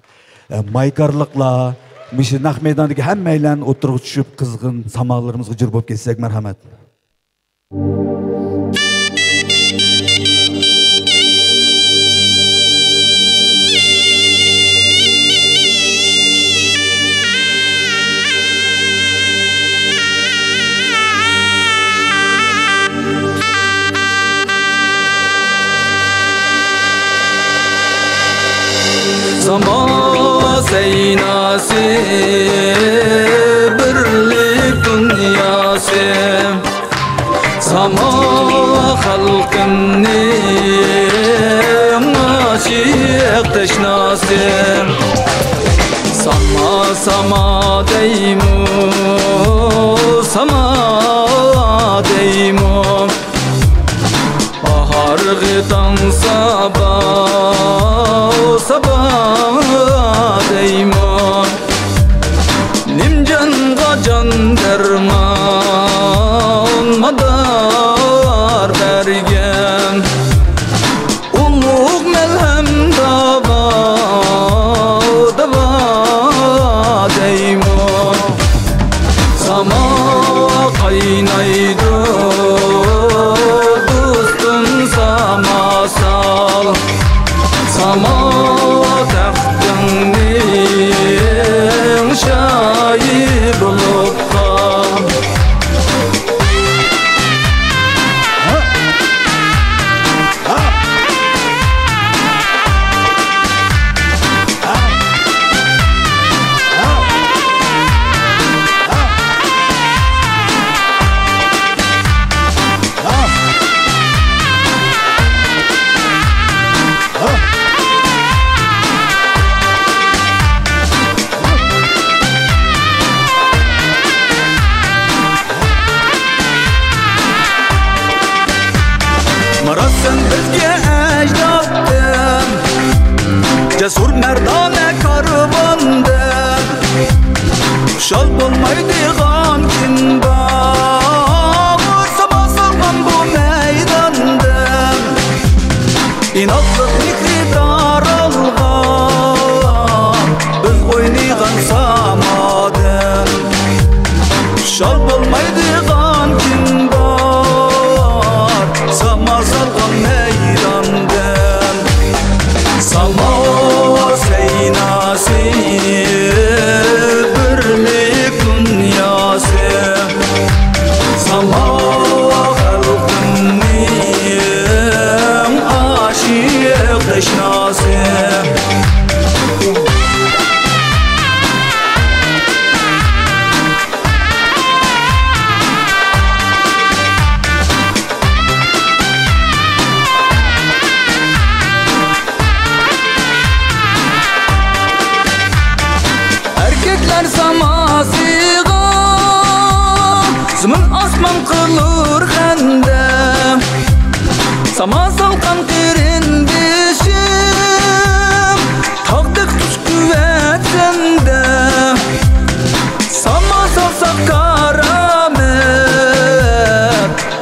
ئە، مايكارلىقلار مۇشۇ نەق مەيداندىكى ھەممەيلەن ئوتتۇرىغا چۈشۈپ، قىزغىن سامالىرىمىزغا جور بولۇپ كەتسەك مەرھەمەت. ساما سەيناسى، بىرلىك دۇنياسى. ساما خەلقىمنىڭ ئاشىق تەشناسى. ساما، ساما دەيمۇ، ساما دەيمۇ. باھارغا تاڭ سابا، سابا دەيمۇ. نىمجانغا جان دەرمان، مادار بەرگەن ئۇلۇغ مەلھەم داۋا، داۋا دەيمۇ. ساما قاينايدۇ، دوستۇم، ساما سال. ساما تەختىڭنىڭ شاھى بولۇپ قال. مىراس سەن بىزگە ئەجدادتىن، جەسۇر مەردانە كارۋاندىن. خۇشال بولمايدىغان كىم بار؟ ساما سالغان بۇ مەيداندىن. ئىناقلىق مېھرى تارالغان، بىز ئوينىغان سامادىن. خۇشال بولمايدىغان كىم بار؟ ساما سالغان مەيداندىن. ساما سەينا ساماسىغا زېمىن ئاسمان قىلۇر خەندە. ساما سالغان قېرىندىشىم، تاغدەك تۇتۇش قۇۋۋەت سەندە. ساما سالساق كارامەت،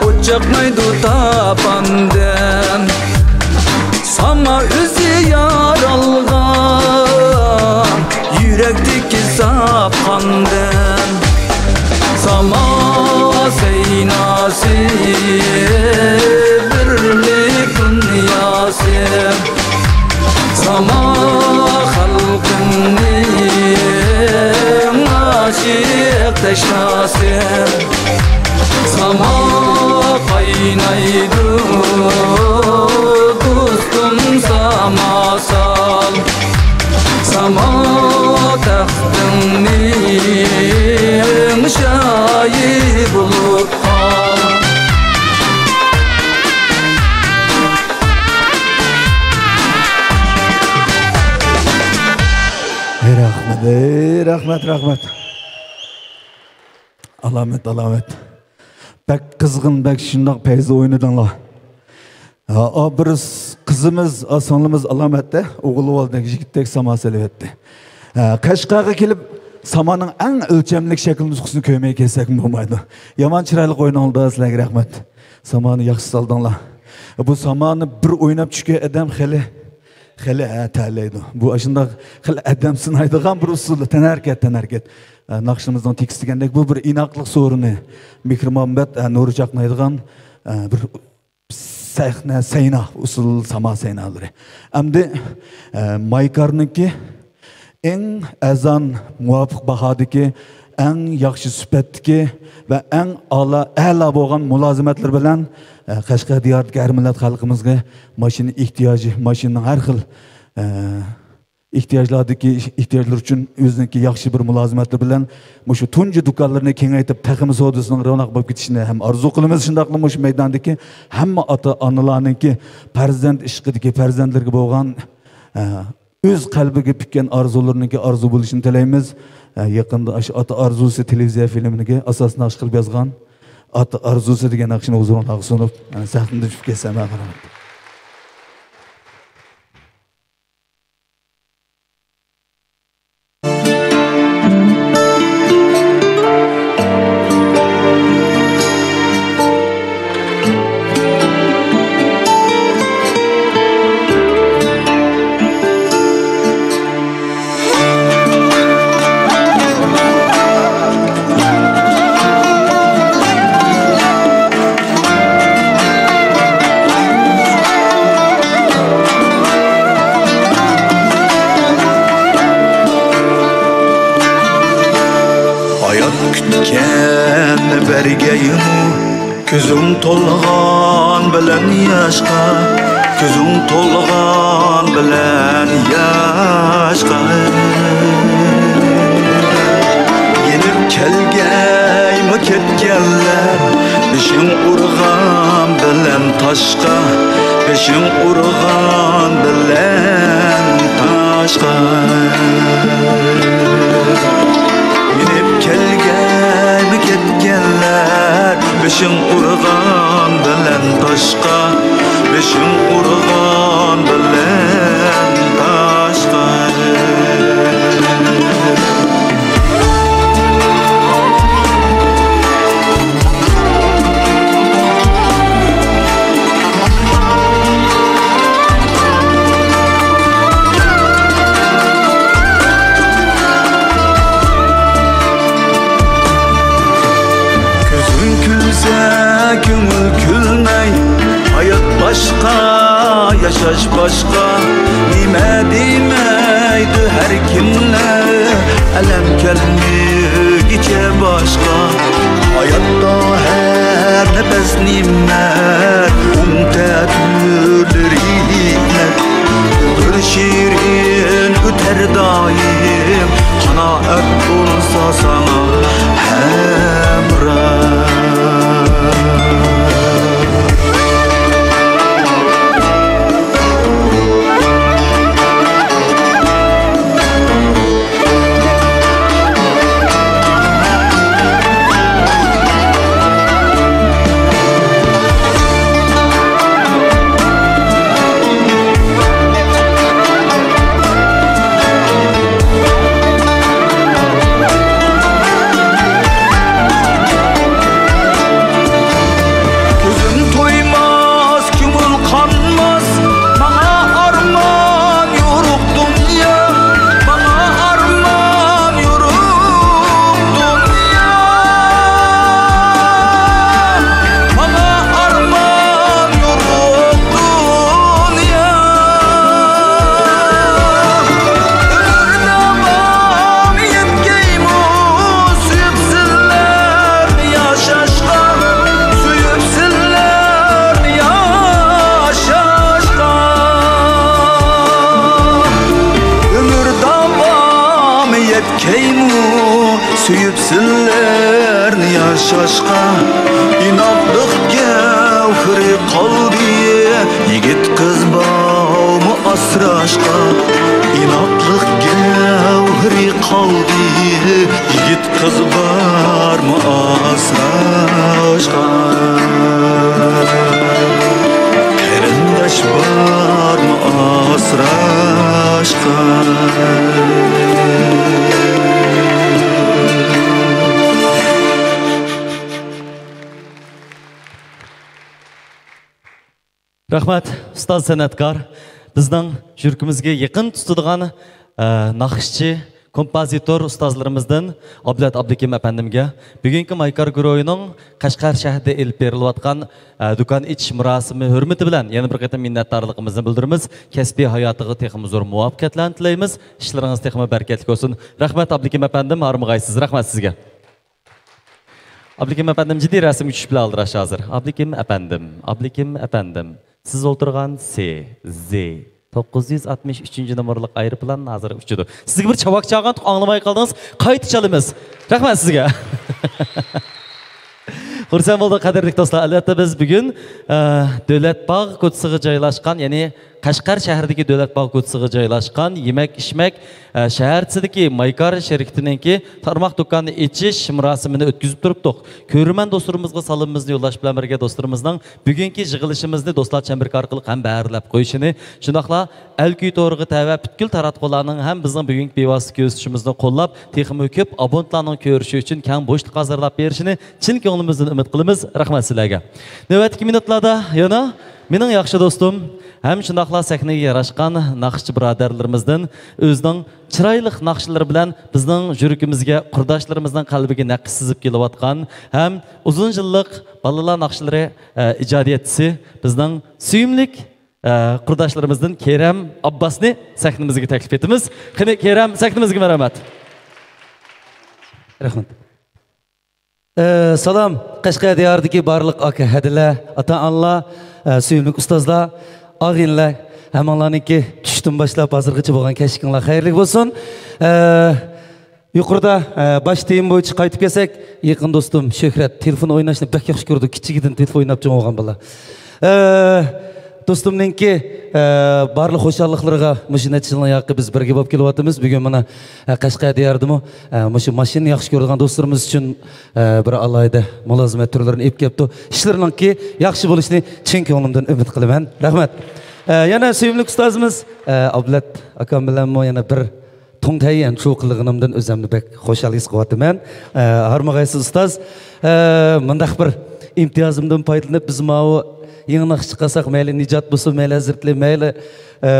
ئوت چاقنايدۇ تاپاندىن. ساما ئۆزى يارالغان يۈرەكتىكى ساپ قاندىن. ساما سەيناسى، بىرلىك دۇنياسى. ساما خەلقىمنىڭ ئاشىق تەشناسى. ساما قاينايدۇ، دوستۇم، ساما سال. ساما تەختىڭنىڭ شاھى بولۇپ قال. ھەي، رەھمەت، ھەي، رەھمەت، رەھمەت. ئالامەت، ئالامەت. بەك قىزغىن، بەك شۇنداق پەيزى ئوينىدىڭلار. ھا، ئا، بىر س-، قىزىمىز، ئا، سىڭلىمىز ئالامەتتە، ئوغۇل بالىدەك، يىگىتتەك ساما سېلىۋەتتى. ھە، قەشقەرگە كېلىپ، سامانىڭ ئەڭ ئۆلچەملىك شەكىل نۇسخىسىنى كۆرمەي كەتسەكمۇ بولمايدۇ. يامان چىرايلىق ئوينىڭلار، سىلەرگە رەھمەت. سامانى ياخشى سالدىڭلار. بۇ سامانى بىر ئويناپ چۈشكەن ئادەم خېلى، خېلى، ھە، تەلەيدۇ. بۇ ئاشۇنداق خېلى ئادەم سىنايدىغان بىر ئۇسۇل، تەنھەرىكەت، تەنھەرىكەت. ھە، ناخشىمىزنىڭ تېكىستى دېگەندەك، بۇ بىر ئىناقلىق سورۇنى. مېھرىمۇھەببەت، ھە، نۇرى چاقنايدىغان، ھە، بىر سەھنە، سەينا، ئۇسسۇل ساما سەينالىرى. ئەمدى، ئە، مايكارنىڭكى ئەڭ ئەرزان، مۇۋاپىق باھادىكى، ئەڭ ياخشى سۈپەتتىكى ۋە ئەڭ ئالا، ئەلا بولغان مۇلازىمەتلىرى بىلەن، ئە، قەشقەر دىيارىدىكى ھەر مىللەت خەلقىمىزگە ماشىنا ئېھتىياجى، ماشىنىنىڭ ھەر خىل، ئە، ئېھتىياجلاردىكى، ئېھتىياجلىرى ئۈچۈن ئۆزىنىڭكى ياخشى بىر مۇلازىمەتلىرى بىلەن مۇشۇ تۇنجى دۇكانلىرىنى كېڭەيتىپ، تېخىمۇ سودىسىنىڭ روناق بولۇپ كېتىشىنى ھەم ئارزۇ قىلىمىز. شۇنداقلا مۇشۇ مەيداندىكى ھەممە ئاتا-ئانىلارنىڭكى پەرزەنت ئىشقىدىكى پەرزەنتلىرىگە بولغان، ئە، ئۆز قەلبىگە پۈككەن ئارزۇلىرىنىڭكى ئارزۇ بولۇشىنى تىلەيمىز. ئە، يېقىندا ئاشۇ ئاتا ئارزۇسى تېلېۋىزىيە فىلىمىگە ئاساسىي ناخشا قىلىپ يازغان ئاتا ئارزۇسى دېگەن ناخشىنى ھۇزۇرۇڭلارغا سۇنۇپ، ئە، سەھنىدىن چۈشۈپ كەتسەم، رەھمەت. ھايات كۈتكەننى بەرگەيمۇ، كۆزۈڭ تولغان بىلەن ياشقا، كۆزۈڭ تولغان بىلەن ياشقا. يېنىپ كەلگەيمۇ كەتكەنلەر، بېشىڭ ئۇرغان بىلەن تاشقا، بېشىڭ ئۇرغان بىلەن تاشقا. يېنىپ كەلگەيمۇ كەتكەنلەر، بېشىڭ ئۇرغان بىلەن تاشقا، بېشىڭ ئۇرغان بىلەن تاشقا. كۆزۈڭ كۈلسە، كۆڭۈل كۈلمەي، ھايات باشقا، ياشاش باشقا، نېمە دېمەيدۇ ھەر كىملەر، ئەلەم كەلمىگۈچە باشقا. ھاياتتا ھەر نەپەس نېمەت، ئۇنتە تۈرلىرى ھېكمەت. ئۆمۈر شېرىن ئۆتەر دائىم، قانائەت بولسا ساڭا ھەمراھ. دەيمۇ سۆيۈپ سىلەرنى ياشاشقا، ئىناقلىق گەۋھىرى قالدى يىگىت قىز باۋمۇ ئاسراشقا، ئىناقلىق گەۋھىرى قالدى يىگىت قىز بارمۇ ئاسراشقا، قېرىنداش بارمۇ ئاسراشقا. رەھمەت، ئۇستاز سەنئەتكار. بىزنىڭ يۈرىكىمىزگە يېقىن تۇتىدىغان، ئە، ناخشىچى، كومپوزىتور ئۇستازلىرىمىزدىن ئابلەت ئابلىكىم ئەپەندىمگە، بۈگۈنكى مايكار گۇرۇھىنىڭ قەشقەر شەھىرىدە ئېلىپ بېرىلىۋاتقان، ئە، دۇكان ئېچىش مۇراسىمى ھۆرمىتى بىلەن يەنە بىر قېتىم مىننەتدارلىقىمىزنى بىلدۈرىمىز. كەسپىي ھاياتىغا تېخىمۇ زور مۇۋەپپەقىيەتلەرنى تىلەيمىز. ئىشلىرىڭىز تېخىمۇ بەرىكەتلىك بولسۇن. رەھمەت، ئابلىكىم ئەپەندىم، ھارمىغايسىز. رەھمەت سىزگە. ئابلىكىم ئەپەندىم جىددىي رەسىمگە چۈشۈپ بىلەن ئالدىراش ھازىر. ئابلىكىم ئەپەندىم، ئابلىكىم ئەپەندىم، سىز ئولتۇرغان سى، زى، توققۇز يۈز ئاتمىش ئۈچىنچى نومۇرلۇق ئايروپىلان ھازىر ئۇچىدۇ. سىزگە بىر چاۋاك چالغانتۇق، ئاڭلىماي قالدىڭىز. قايتا چالىمىز. رەھمەت سىزگە. خۇرسەن بولدۇق، قەدىرلىك دوستلار. ئەلۋەتتە، بىز بۈگۈن، ئە، دۆلەت باغ كوچىسىغا جايلاشقان، يەنى قەشقەر شەھىرىدىكى دۆلەت باغ كوچىسىغا جايلاشقان يېمەك-ئىچمەك، ئە، شەھەرچىسىدىكى مايكار شىركىتىنىڭكى تارماق دۇكانىنى ئېچىش مۇراسىمىنى ئۆتكۈزۈپ تۇرۇپتۇق. كۆرۈرمەن دوستلىرىمىزغا سالىمىمىزنى يوللاش بىلەن بىرگە، دوستلىرىمىزنىڭ بۈگۈنكى يىغىلىشىمىزنى دوستلار چەمبىرىكى ئارقىلىق ھەمبەھىرلەپ قويۇشىنى، شۇنداقلا ئەلكۈي تورىغا تەۋە پۈتكۈل تاراتقۇلارنىڭ ھەم بىزنىڭ بۈگۈنكى بىۋاسىتە كۆرسىتىشىمىزنى قوللاپ، تېخىمۇ كۆپ ئابونتلارنىڭ كۆرۈشى ئۈچۈن كەڭ بوشلۇق ھازىرلاپ بېرىشىنى چىن كۆڭلىمىزدىن ئۈمىد قىلىمىز. رەھمەت سىلەرگە. نۆۋەتتىكى مىنۇتلاردا يەنە مېنىڭ ياخشى دوستۇم ھەم شۇنداقلا سەھنىگە ياراشقان ناخشىچى بۇرادەرلىرىمىزدىن ئۆزىنىڭ چىرايلىق ناخشىلىرى بىلەن بىزنىڭ يۈرىكىمىزگە، قۇرداشلىرىمىزنىڭ قەلبىگە نەقىش سىزىپ كېلىۋاتقان ھەم ئۇزۇن يىللىق بالىلار ناخشىلىرى، ئە، ئىجادىيەتچىسى، بىزنىڭ سۆيۈملۈك، ئە، قۇرداشلىرىمىزدىن كېرەم ئابباسنى سەھنىمىزگە تەكلىپ ئېتىمىز. قېنى، كېرەم، سەھنىمىزگە مەرھەمەت. رەھمەت. ئە، سالام، قەشقەر دىيارىدىكى بارلىق ئاكا ھەدىلەر، ئاتا-ئانىلار، ئە، سۆيۈملۈك ئۇستازلار، ئاغىنىلەر، ھەممىڭلارنىڭكى چۈشتىن باشلاپ ھازىرغىچە بولغان كەچلىكىڭلار خەيرلىك بولسۇن. ئە، يۇقىرىدا، ئە، باش تېما بويىچە قايتىپ كەلسەك، يېقىن دوستۇم شۆھرەت تېلېفون ئويناشنى بەك ياخشى كۆرىدۇ، كىچىكىدىن تېلېفون ئويناپ چوڭ بولغان بالا. ئە، دوستۇمنىڭكى، ئە، بارلىق خۇشاللىقلىرىغا مۇشۇ نەچچە يىلنىڭ ياقى بىز بىرگە بولۇپ كېلىۋاتىمىز. بۈگۈن مانا، ئە، قەشقەر دىيارىدىمۇ، ئە، مۇشۇ ماشىنىنى ياخشى كۆرىدىغان دوستلىرىمىز ئۈچۈن، ئە، بىر ئالاھىدە مۇلازىمەت تۈرلىرىنى ئېلىپ كەپتۇ. ئىشلىرىنىڭكى ياخشى بولۇشىنى چىن كۆڭلۈمدىن ئۈمىد قىلىمەن. رەھمەت. ئە، يەنە سۆيۈملۈك ئۇستازىمىز، ئە، ئابلەت ئاكام بىلەنمۇ يەنە بىر توڭ تەييەن چۇ قىلغىنىمدىن ئۆزۈمنى بەك خۇشال ھېس قىلىۋاتىمەن. ئە، ھارمىغايسىز ئۇستاز. ئە، مۇنداق بىر ئىمتىيازىمدىن پايدىلىنىپ، بىز ماۋۇ يېڭى ناخشا چىقارساق، مەيلى نىجات بولسۇن، مەيلى ھەزرىتلى، مەيلى، ئە،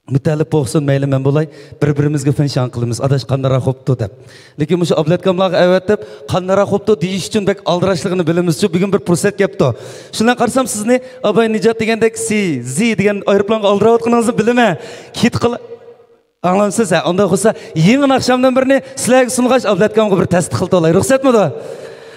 مۇتەللىپ بولسۇن، مەيلى مەن بولاي، بىر-بىرىمىزگە فىنشان قىلىمىز، ئاداش قانداقراق خوپتۇ دەپ. لېكىن مۇشۇ ئابلەتكاملارغا ئەۋەتىپ، قانداقراق خوپتۇ دېيىش ئۈچۈن بەك ئالدىراشلىقىنى بىلىمىزچۇ، بۈگۈن بىر پۇرسەت كەپتۇ. شۇنداق قارىسام، سىزنى ئاباي نىجات دېگەندەك سى، زى دېگەن ئايروپىلانغا ئالدىراۋاتقىنىڭىزنى بىلىمەن. كېتىپ قال-، ئاڭلامسىز، ھە؟ ئۇنداق بولسا، يېڭى ناخشامدىن بىرنى سىلەرگە سۇنغاچ، ئابلەتكامغا بىر تەستىق قىلىپ ئالاي. رۇخسەتمىدۇ؟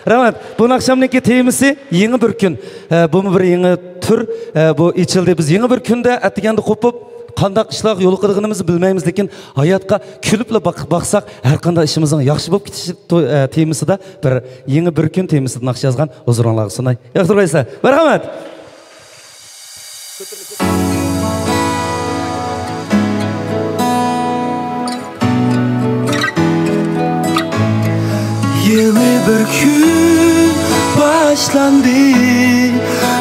رەھمەت. بۇ ناخشامنىڭكى تېمىسى يېڭى بىر كۈن. ھە، بۇمۇ بىر يېڭى تۈر. ھە، بۇ ئېچىلدى. بىز يېڭى بىر كۈندە ئەتىگەندە قوپۇپ، قانداق ئىشلارغا يولۇقىدىغىنىمىزنى بىلمەيمىز، لېكىن ھاياتقا كۈلۈپلا باق-، باقساق، ھەر قانداق ئىشىمىزنىڭ ياخشى بولۇپ كېتىشى تو-، ھە، تېمىسىدا بىر يېڭى بىر كۈن تېمىسىدا ناخشا يازغان، ھۇزۇرۇڭلارغا سۇناي. ياقتۇرغايسىلەر. مەرھەمەت. يېڭى بىر كۈن باشلاندى،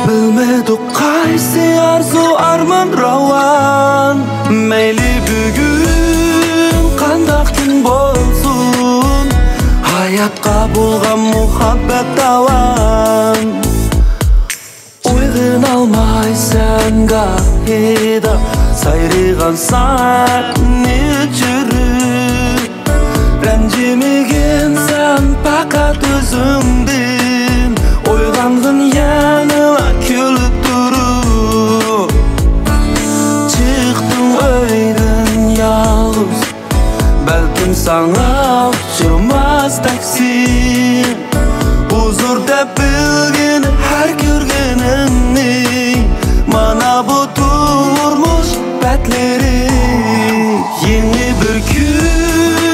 بىلمىدۇق قايسى ئارزۇ ئارمان راۋان. مەيلى بۈگۈن قانداق كۈن بولسۇن، ھاياتقا بولغان مۇھەببەت داۋان. ئويغىنالمايسەن گاھىدا، سايرىغان سەننى چۈشۈرۈپ. رەنجىمىگىن سەن پەقەت ئۆزۈڭدىن، ئويغانغىن يەنىلا كۈلۈپ تۇرۇپ. چىقتىڭ ئۆيدىن يالغۇز، بەلكىم ساڭا ئۇچرىماس تەقسىر. ھۇزۇر دەپ بىلگىن ھەر كۆرگىنىڭنى، مانا بۇ تۇرمۇش بەتلىرى. يېڭى بىر كۈن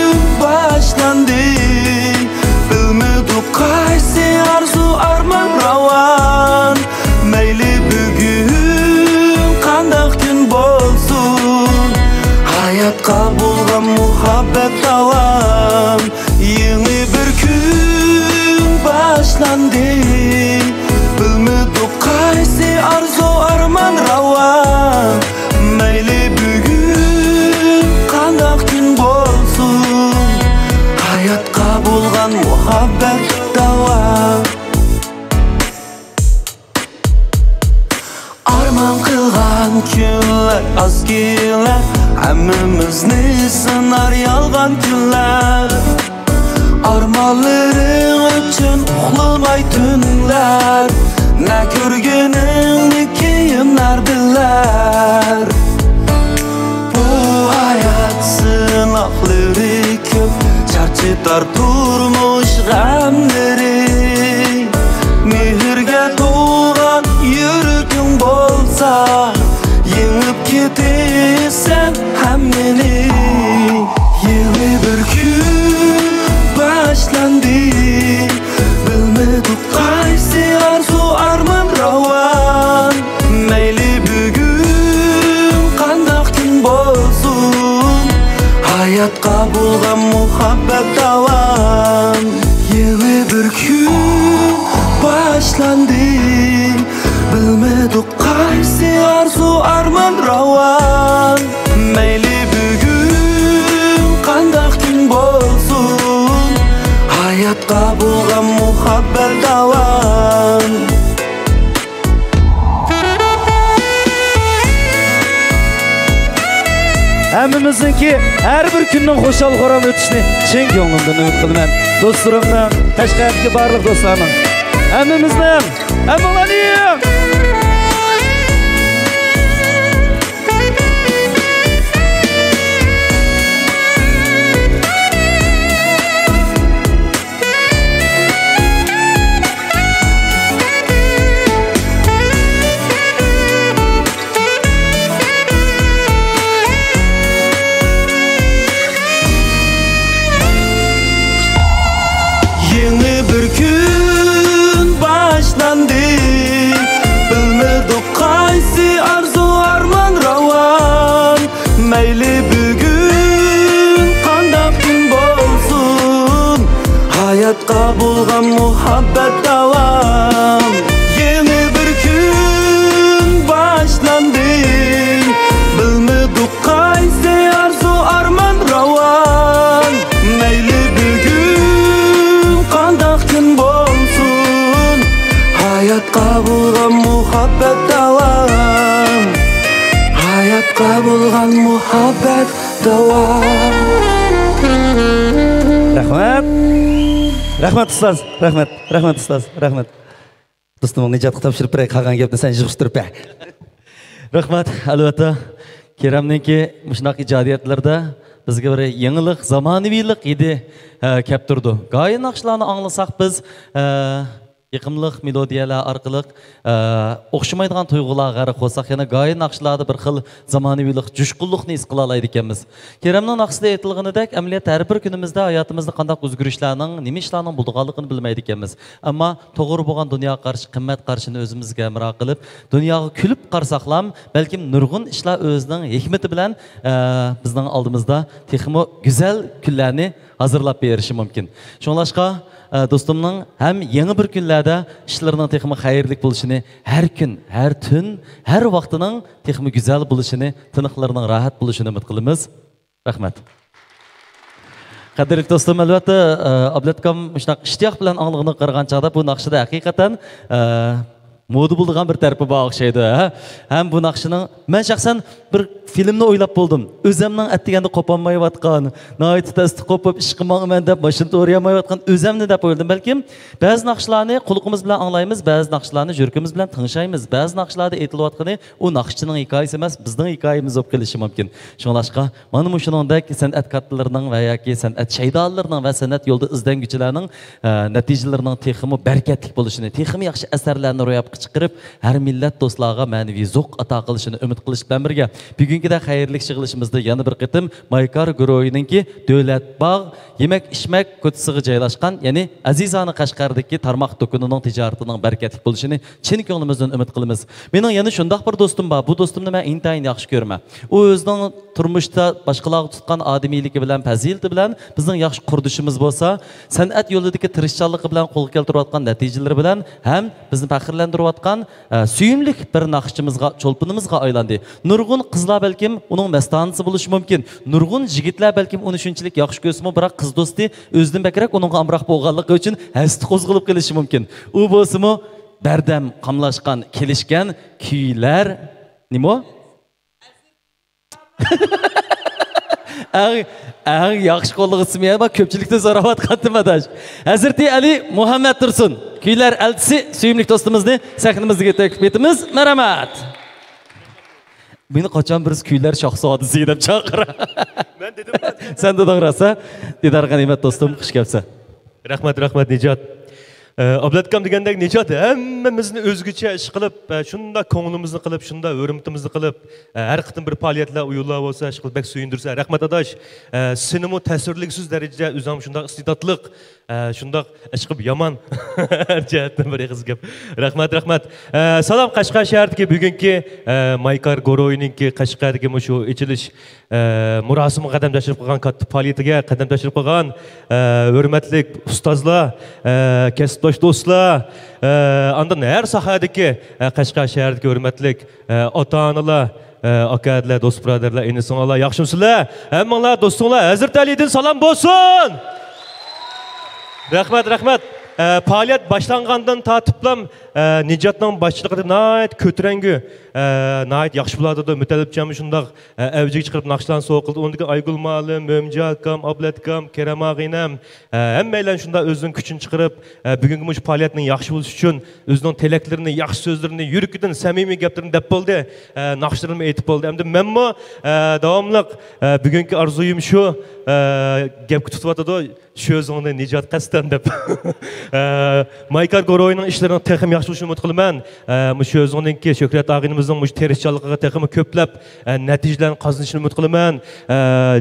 كېلەر ھەممىمىزنى سىنار يالغان كۈنلەر. ئارمانلىرىڭ ئۈچۈن ئۇخلىماي تۈنلەر، نە كۆرگىنىڭنى كېيىنلەر بىلەر. بۇ ھايات سىناقلىرى كۆپ، چارچىتار تۇرمۇش غەملىرى. مېھىرگە تولغان يۈرىكىڭ بولسا، يېڭىپ كېتىسەن ھەممىنى. يېڭى بىر كۈن باشلاندى، بىلمىدۇق قايسى ئارزۇ ئارمان راۋان. مەيلى بۈگۈن قانداق كۈن بولسۇن، ھاياتقا بولغان مۇھەببەت داۋام. يېڭى بىر كۈن باشلاندى، بىلمىدۇق قايسى ئارزۇ ئارمان راۋان. مەيلى بۈگۈن قانداق كۈن بولسۇن، ھاياتقا بولغان مۇھەببەت داۋام. ھەممىمىزنىڭكى ھەر بىر كۈننىڭ خۇشال-خۇرام ئۆتۈشىنى چىن كۆڭلۈمدىن ئۈمىد قىلىمەن. دوستلىرىمنىڭ، قەشقەردىكى بارلىق دوستلارنىڭ، ھەممىمىزنىڭ، ھەممىڭلارنىڭ! يېڭى بىر كۈن باشلاندى. بىلمىدۇق قايسى ئارزۇ ئارمان راۋان. مەيلى بۈگۈن قانداق كۈن بولسۇن، ھاياتقا بولغان مۇھەببەت داۋام. يېڭى بىر كۈن باشلاندى، بىلمىدۇق قايسى ئارزۇ ئارمان راۋان. مەيلى بۈگۈن قانداق كۈن بولسۇن، ھاياتقا بولغان مۇھەببەت داۋام. ھاياتقا بولغان مۇھەببەت داۋام. رەھمەت. رەھمەت، ئۇستاز. رەھمەت. رەھمەت، ئۇستاز. رەھمەت. دوستۇم، نىجاتقا تاپشۇرۇپ بېرەي، قالغان گەپنى سەن يىغىشتۇرۇپ بەر. رەھمەت. ئەلۋەتتە، كېرەمنىڭكى مۇشۇنداق ئىجادىيەتلىرىدە بىزگە بىر يېڭىلىق، زامانىۋىلىق ھىدى، ئە، كەپ تۇرىدۇ. گاھى ناخشىلارنى ئاڭلىساق بىز، ئە، يېقىملىق مېلودىيەلەر ئارقىلىق، ئە، ئوخشىمايدىغان تۇيغۇلارغا غەرق بولساق، يەنە گاھى ناخشىلاردا بىر خىل زامانىۋىلىق، جۇشقۇنلۇقنى ھېس قىلالايدىكەنمىز. كېرەمنىڭ ناخشىسىدا ئېيتىلغىنىدەك، ئەمەلىيەتتە ھەر بىر كۈنىمىزدە ھاياتىمىزدا قانداق ئۆزگىرىشلەرنىڭ، نېمە ئىشلارنىڭ بولىدىغانلىقىنى بىلمەيدىكەنمىز. ئەمما توغرا بولغان دۇنياغا قارشى قىممەت قارىشىنى ئۆزىمىزگە ھەمراھ قىلىپ، دۇنياغا كۈلۈپ قارىساقلام، بەلكىم نۇرغۇن ئىشلار ئۆزىنىڭ ھېكمىتى بىلەن، ئە، بىزنىڭ ئالدىمىزدا تېخىمۇ گۈزەل كۈنلەرنى ھازىرلاپ بېرىشى مۇمكىن. شۇڭلاشقا، ئە، دوستۇمنىڭ ھەم يېڭى بىر كۈنلەردە ئىشلىرىنىڭ تېخىمۇ خەيرلىك بولۇشىنى، ھەر كۈن، ھەر تۈن، ھەر ۋاقتىنىڭ تېخىمۇ گۈزەل بولۇشىنى تىنىقلىرىنىڭ راھەت بولۇشىنى ئۈمىد قىلىمىز. رەھمەت. قەدىرلىك دوستۇم، ئەلۋەتتە، ئە، ئابلەتكام مۇشۇنداق ئىشتىياق بىلەن ئاڭلىغىنىغا قارىغان چاغدا بۇ ناخشىدا ھەقىقەتەن، ئە، مودا بولىدىغان بىر تەرىپى بار ئوخشايدۇ، ھە؟ ھەم بۇ ناخشىنىڭ، مەن شەخسەن بىر فىلىمنى ئويلاپ بولدۇم. ئۆزەمنىڭ ئەتىگەندە قوپالمايۋاتقان، ناھايىتى تەستە قوپۇپ ئىشقا ماڭىمەن دەپ ماشىنا تورىيالمايۋاتقان ئۆزەمنى دەپ ئويلىدىم. بەلكىم بەزى ناخشىلارنى قۇلىقىمىز بىلەن ئاڭلايمىز، بەزى ناخشىلارنى يۈرىكىمىز بىلەن تىڭشايمىز، بەزى ناخشىلاردا ئېيتىلىۋاتقىنى ئۇ ناخشىچىنىڭ ھېكايىسى ئەمەس، بىزنىڭ ھېكايىمىز بولۇپ قېلىشى مۇمكىن. شۇڭلاشقا، مانا مۇشۇنىڭدەك سەنئەت كاتتىلىرىنىڭ ۋە ياكى سەنئەت شەيدالىرىنىڭ ۋە سەنئەت يولىدا ئىزدەنگۈچىلەرنىڭ، ئە، نەتىجىلىرىنىڭ تېخىمۇ بەرىكەتلىك بولۇشىنى، تېخىمۇ ياخشى ئەسەرلەرنى روياپقا چىقىرىپ، ھەر مىللەت دوستلارغا مەنىۋى زوق ئاتا قىلىشىنى ئۈمىد قىلىش بىلەن بىرگە، بۈگۈنكىدەك خەيرلىك يىغىلىشىمىزدا يەنە بىر قېتىم مايكار گۇرۇھىنىڭكى دۆلەت باغ، يېمەك-ئىچمەك كوچىسىغا جايلاشقان، يەنى ئەزىزانە قەشقەردىكى تارماق دۇكىنىنىڭ تىجارىتىنىڭ بەرىكەتلىك بولۇشىنى چىن كۆڭلىمىزدىن ئۈمىد قىلىمىز. مېنىڭ يەنە شۇنداق بىر دوستۇم بار. بۇ دوستۇمنى مەن ئىنتايىن ياخشى كۆرىمەن. ئۇ ئۆزىنىڭ تۇرمۇشتا باشقىلارغا تۇتقان ئادىمىيلىكى بىلەن، پەزىلىتى بىلەن بىزنىڭ ياخشى قۇردىشىمىز بولسا، سەنئەت يولىدىكى تىرىشچانلىقى بىلەن قولغا كەلتۈرۈۋاتقان نەتىجىلىرى بىلەن ھەم بىزنى پەخىرلەندۈرۈۋاتقان، ئە، سۆيۈملۈك بىر ناخشىچىمىزغا، چولپىنىمىزغا ئايلاندى. نۇرغۇن قىزلار بەلكىم ئۇنىڭ مەستانىسى بولۇشى مۇمكىن. نۇرغۇن يىگىتلەر بەلكىم ئۇنى شۇنچىلىك ياخشى كۆرسىمۇ، بىراق قىز دوستى ئۆزىدىن بەكرەك ئۇنىڭغا ئامراق بولغانلىقى ئۈچۈن ھەسىتى قوزغىلىپ قېلىشى مۇمكىن. ئۇ بولسىمۇ بەردەم قاملاشقان، كېلىشكەن كۈيلەر، نېمە؟ ئەڭ، ئەڭ ياخشى قوللىغۇچىسى مەن، كۆپچىلىكتىن سوراۋاتقانتىم، ئاداش. ھەزرىتى ئەلى مۇھەممەد تۇرسۇن، كۈيلەر ئەلچىسى، سۆيۈملۈك دوستىمىزنى سەھنىمىزگە تەكلىپ ئېتىمىز. مەرھەمەت. مېنى قاچان بىرسى كۈيلەر شاھزادىسى دەپ چاقىرا. مەن دېدىم. سەن دېدىڭ راست، ھە؟ دىدار غەنىيمەت دوستۇم، خۇش كەپسەن. رەھمەت، رەھمەت، نىجات. ئە، ئابلەتكام دېگەندەك، نىجات ھەممىمىزنى ئۆزگىچە ئىش قىلىپ، ئە، شۇنداق كۆڭلىمىزنى قىلىپ، شۇنداق ھۆرمىتىمىزنى قىلىپ، ئە، ھەر قېتىم بىر پائالىيەتلەر، ئويۇنلار بولسا، ئىش قىلىپ بەك سۆيۈندۈرسە. رەھمەت، ئاداش. ئە، سېنىمۇ تەسۋىرلىگۈسىز دەرىجىدە ئۆزۈڭ شۇنداق ئىستېداتلىق، ئە، شۇنداق ئىشقىپ يامان. ھەر جەھەتتىن بىر ئېغىز گەپ. رەھمەت، رەھمەت. ئە، سالام قەشقەر شەھىرىدىكى بۈگۈنكى، ئە، مايكار گۇرۇھىنىڭكى قەشقەردىكى مۇشۇ ئېچىلىش، ئە، مۇراسىمىغا قەدەم تەشرىپ قىلغان، كاتتا پائالىيىتىگە قەدەم تەشرىپ قىلغان، ئە، ھۆرمەتلىك ئۇستازلار، ئە، كەسىپداش دوستلار، ئە، ئاندىن ھەر ساھەدىكى، ئە، قەشقەر شەھىرىدىكى ھۆرمەتلىك، ئە، ئاتا-ئانىلار، ئە، ئاكا-ھەدىلەر، دوست-بۇرادەرلەر، ئىنى-سىڭىللار، ياخشىمۇسىلەر؟ ھەممىڭلار دوستۇڭلار ھەزرىتى ئەلىدىن سالام بولسۇن! رەھمەت، رەھمەت. ئە، پائالىيەت باشلانغاندىن تارتىپلام، ئە، نىجاتنىڭ باشچىلىقىدا ناھايىتى كۆتۈرەڭگۈ، ئە، ناھايىتى ياخشى بولۇۋاتىدۇ. مۇتەللىپجانمۇ شۇنداق، ئە، ئەۋجىگە چىقىرىپ ناخشىلارنى سوۋغا قىلدى. ئۇنىڭدىن كېيىن ئايگۈل مۇئەللىم، مۆمىنجان ئاكام، ئابلەت ئاكام، كېرەم ئاغىنەم، ئە، ھەممەيلەن شۇنداق ئۆزىنىڭ كۈچىنى چىقىرىپ، ئە، بۈگۈنكى مۇشۇ پائالىيەتنىڭ ياخشى بولۇشى ئۈچۈن ئۆزىنىڭ تىلەكلىرىنى، ياخشى سۆزلىرىنى، يۈرىكىدىن سەمىمىي گەپلىرىنى دەپ بولدى، ئە، ناخشىلىرىنى ئېيتىپ بولدى. ئەمدى مەنمۇ، ئە، داۋاملىق، ئە، بۈگۈنكى ئارزۇيۇم شۇ، ئە، گەپكە تۇتۇۋاتىدۇ، شۆزىڭنى نىجات قەستەن دەپ. ئە، مايكار گۇرۇھىنىڭ ئىشلىرىنىڭ تېخىمۇ ياخشى بولۇشىنى ئۈمىد قىلىمەن. ئە، مۇشۇ شۆزىڭنىڭكى شۆھرەت ئاغىنىمىزنىڭ مۇشۇ تىرىشچانلىقىغا تېخىمۇ كۆپلەپ، ئە، نەتىجىلەرنى قازىنىشىنى ئۈمىد قىلىمەن. ئە،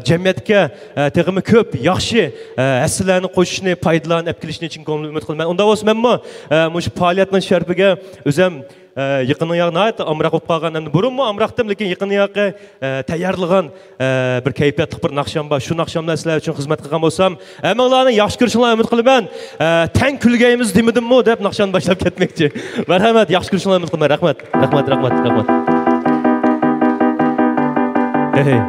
جەمئىيەتكە، ئە، تېخىمۇ كۆپ ياخشى، ئە، ھەسسىلەرنى قوشۇشنى، پايدىلارنى ئەپ كېلىشىنى چىن كۆڭلۈمدىن ئۈمىد قىلىمەن. ئۇنداق بولسا مەنمۇ، ئە، مۇشۇ پائالىيەتنىڭ شەرىپىگە ئۆزۈم، ئە، يېقىنقى ياقى ناھايىتى ئامراق بولۇپ قالغان، ئەمدى بۇرۇنمۇ ئامراقتىم، لېكىن يېقىنقى ياقى، ئە، تەييارلىغان، ئە، بىر كەيپىياتلىق بىر ناخشام بار. شۇ ناخشامدا سىلەر ئۈچۈن خىزمەت قىلغان بولسام، ھەممىڭلارنىڭ ياخشى كۆرۈشۈڭلارنى ئۈمىد قىلىمەن. ئە، تەڭ كۈلگەيمىز دېمىدىممۇ دەپ ناخشامنى باشلاپ كەتمەكچى. مەرھەمەت، ياخشى كۆرۈشۈڭلارنى ئۈمىد قىلىمەن. رەھمەت، رەھمەت، رەھمەت، رەھمەت. ھەي، ھەي.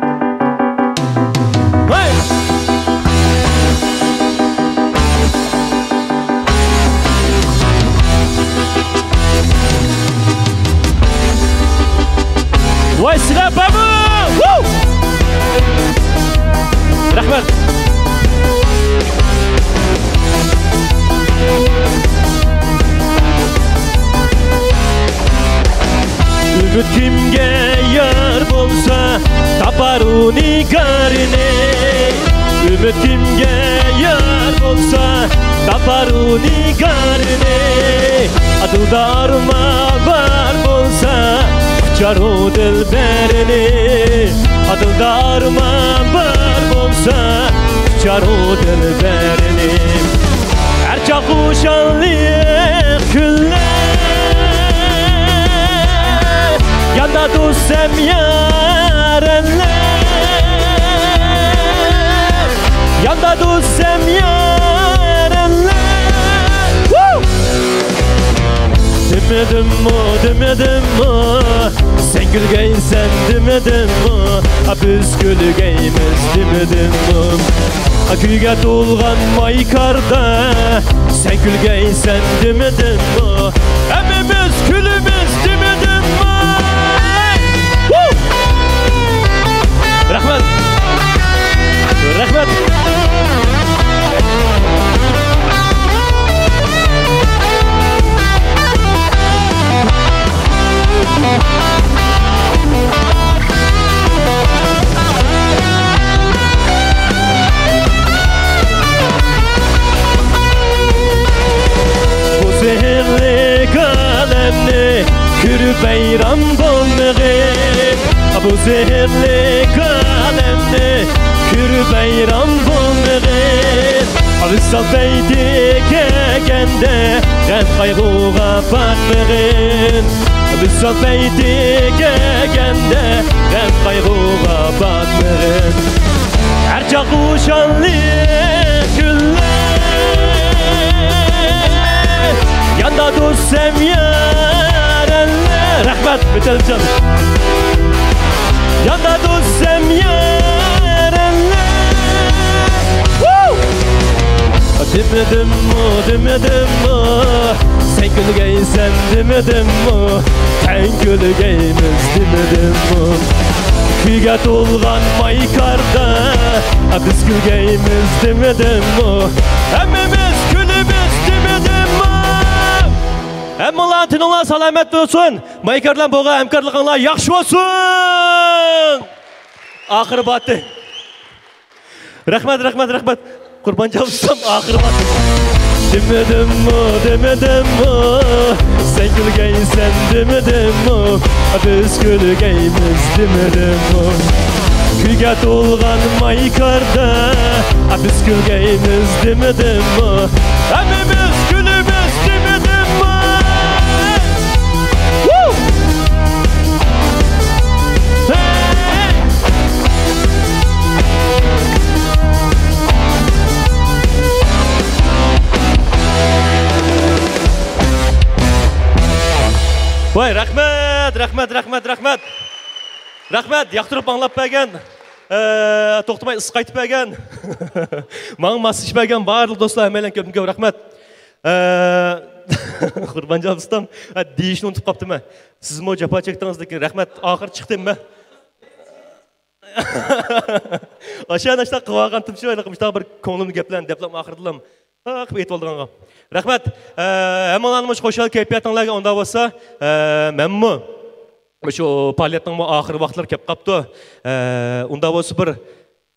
ۋاي، سىلەر بارمۇ؟ ۋۇ! رەھمەت. ئۈمىد كىمگە يار بولسا، تاپار ئۇ نىگارىنى. ئۈمىد كىمگە يار بولسا، تاپار ئۇ نىگارىنى. دىلدا ئارمان بار بولسا، قۇچار ئۇ دىلبەرنى. دىلدا ئارمان بار بولسا، قۇچار ئۇ دىلبەرنى. ھەر چاغ خۇشاللىق كۈنلەر، ياندا دوست ھەم يارەنلەر، ياندا دوست ھەم يارەنلەر. ۋۇ! دېمىدىممۇ، دېمىدىممۇ، سەن كۈلگەيسەن دېمىدىممۇ؟ ئا، بىز كۈلگەيمىز دېمىدىممۇ؟ ئا، كۈيگە تولغان مايكاردا سەن كۈلگەيسەن دېمىدىممۇ؟ ھەممىمىز كۈلىمىز دېمىدىممۇ؟ ۋۇ! رەھمەت! رەھمەت! بۇ سېھىرلىك ئالەمنى كۆرۈپ ھەيران بولمىغىن. بۇ سېھىرلىك ئالەمنى كۆرۈپ ھەيران بولمىغىن. ۋىسال پەيتى كەلگەندە غەم قايغۇغا پاتمىغىن. ۋىسال پەيتى كەلگەندە غەم قايغۇغا پاتمىغىن. ھەر چاغ خۇشاللىق كۈنلەر، ياندا دوست ھەم يارەنلەر. رەھمەت، مۇتەللىپجان. ياندا دوست ھەم يارەنلەر. ۋۇ! دېمىدىممۇ، دېمىدىممۇ، سەن كۈلگەيسەن دېمىدىممۇ؟ تەڭ كۈلگەيمىز دېمىدىممۇ؟ كۈيگە تولغان مايكاردا، بىز كۈلگەيمىز دېمىدىممۇ؟ ھەممىمىز كۈلىمىز دېمىدىممۇ؟ ھەممىڭلار تېنىڭلار سالامەت بولسۇن. مايكار بىلەن بولغان ھەمكارلىقىڭلار ياخشى بولسۇن. ئاخىرى باتتى. رەھمەت، رەھمەت، رەھمەت. قۇربانجان ئۇستام، ئاخىرى بار. دېمىدىممۇ، دېمىدىممۇ؟ سەن كۈلگەيسەن دېمىدىممۇ؟ بىز كۈلگەيمىز دېمىدىممۇ؟ كۈيگە تولغان مايكاردا، بىز كۈلگەيمىز دېمىدىممۇ؟ ھەممىمىز كۈلىمىز دېمىدىممۇ؟ ۋۇ! ھەي! ۋاي، رەھمەت، رەھمەت، رەھمەت، رەھمەت. رەھمەت، ياقتۇرۇپ ئاڭلاپ بەرگەن، ئە، توختىماي ئىسسىق ئېيتىپ بەرگەن، ماڭا ماسلىشىپ بەرگەن بارلىق دوستلار، ھەممەيلەنگە كۆپتىن كۆپ رەھمەت. ئە، قۇربانجان ئۇستام، ئە، دېيىشنى ئۇنتۇپ قاپتىمەن. سىزمۇ جاپا چەكتىڭىز، لېكىن رەھمەت، ئاخىرى چىقتىم مەن. ئاشۇ ئاشۇنداق قىلىۋالغانتىم شۇ، مۇشۇنداق بىر كۆڭلۈمدىكى گەپلەرنى دەپلا ئاخىرىدىلا ھا قىلىپ ئېيتىۋالىدىغانغا. رەھمەت. ئە، ھەممىڭلارنىڭ مۇشۇ خۇشال كەيپىياتىڭلارغا ئۇنداق بولسا، ئە، مەنمۇ مۇشۇ پائالىيەتنىڭمۇ ئاخىرى ۋاقىتلىرى كەپ قاپتۇ. ئە، ئۇنداق بولسا بىر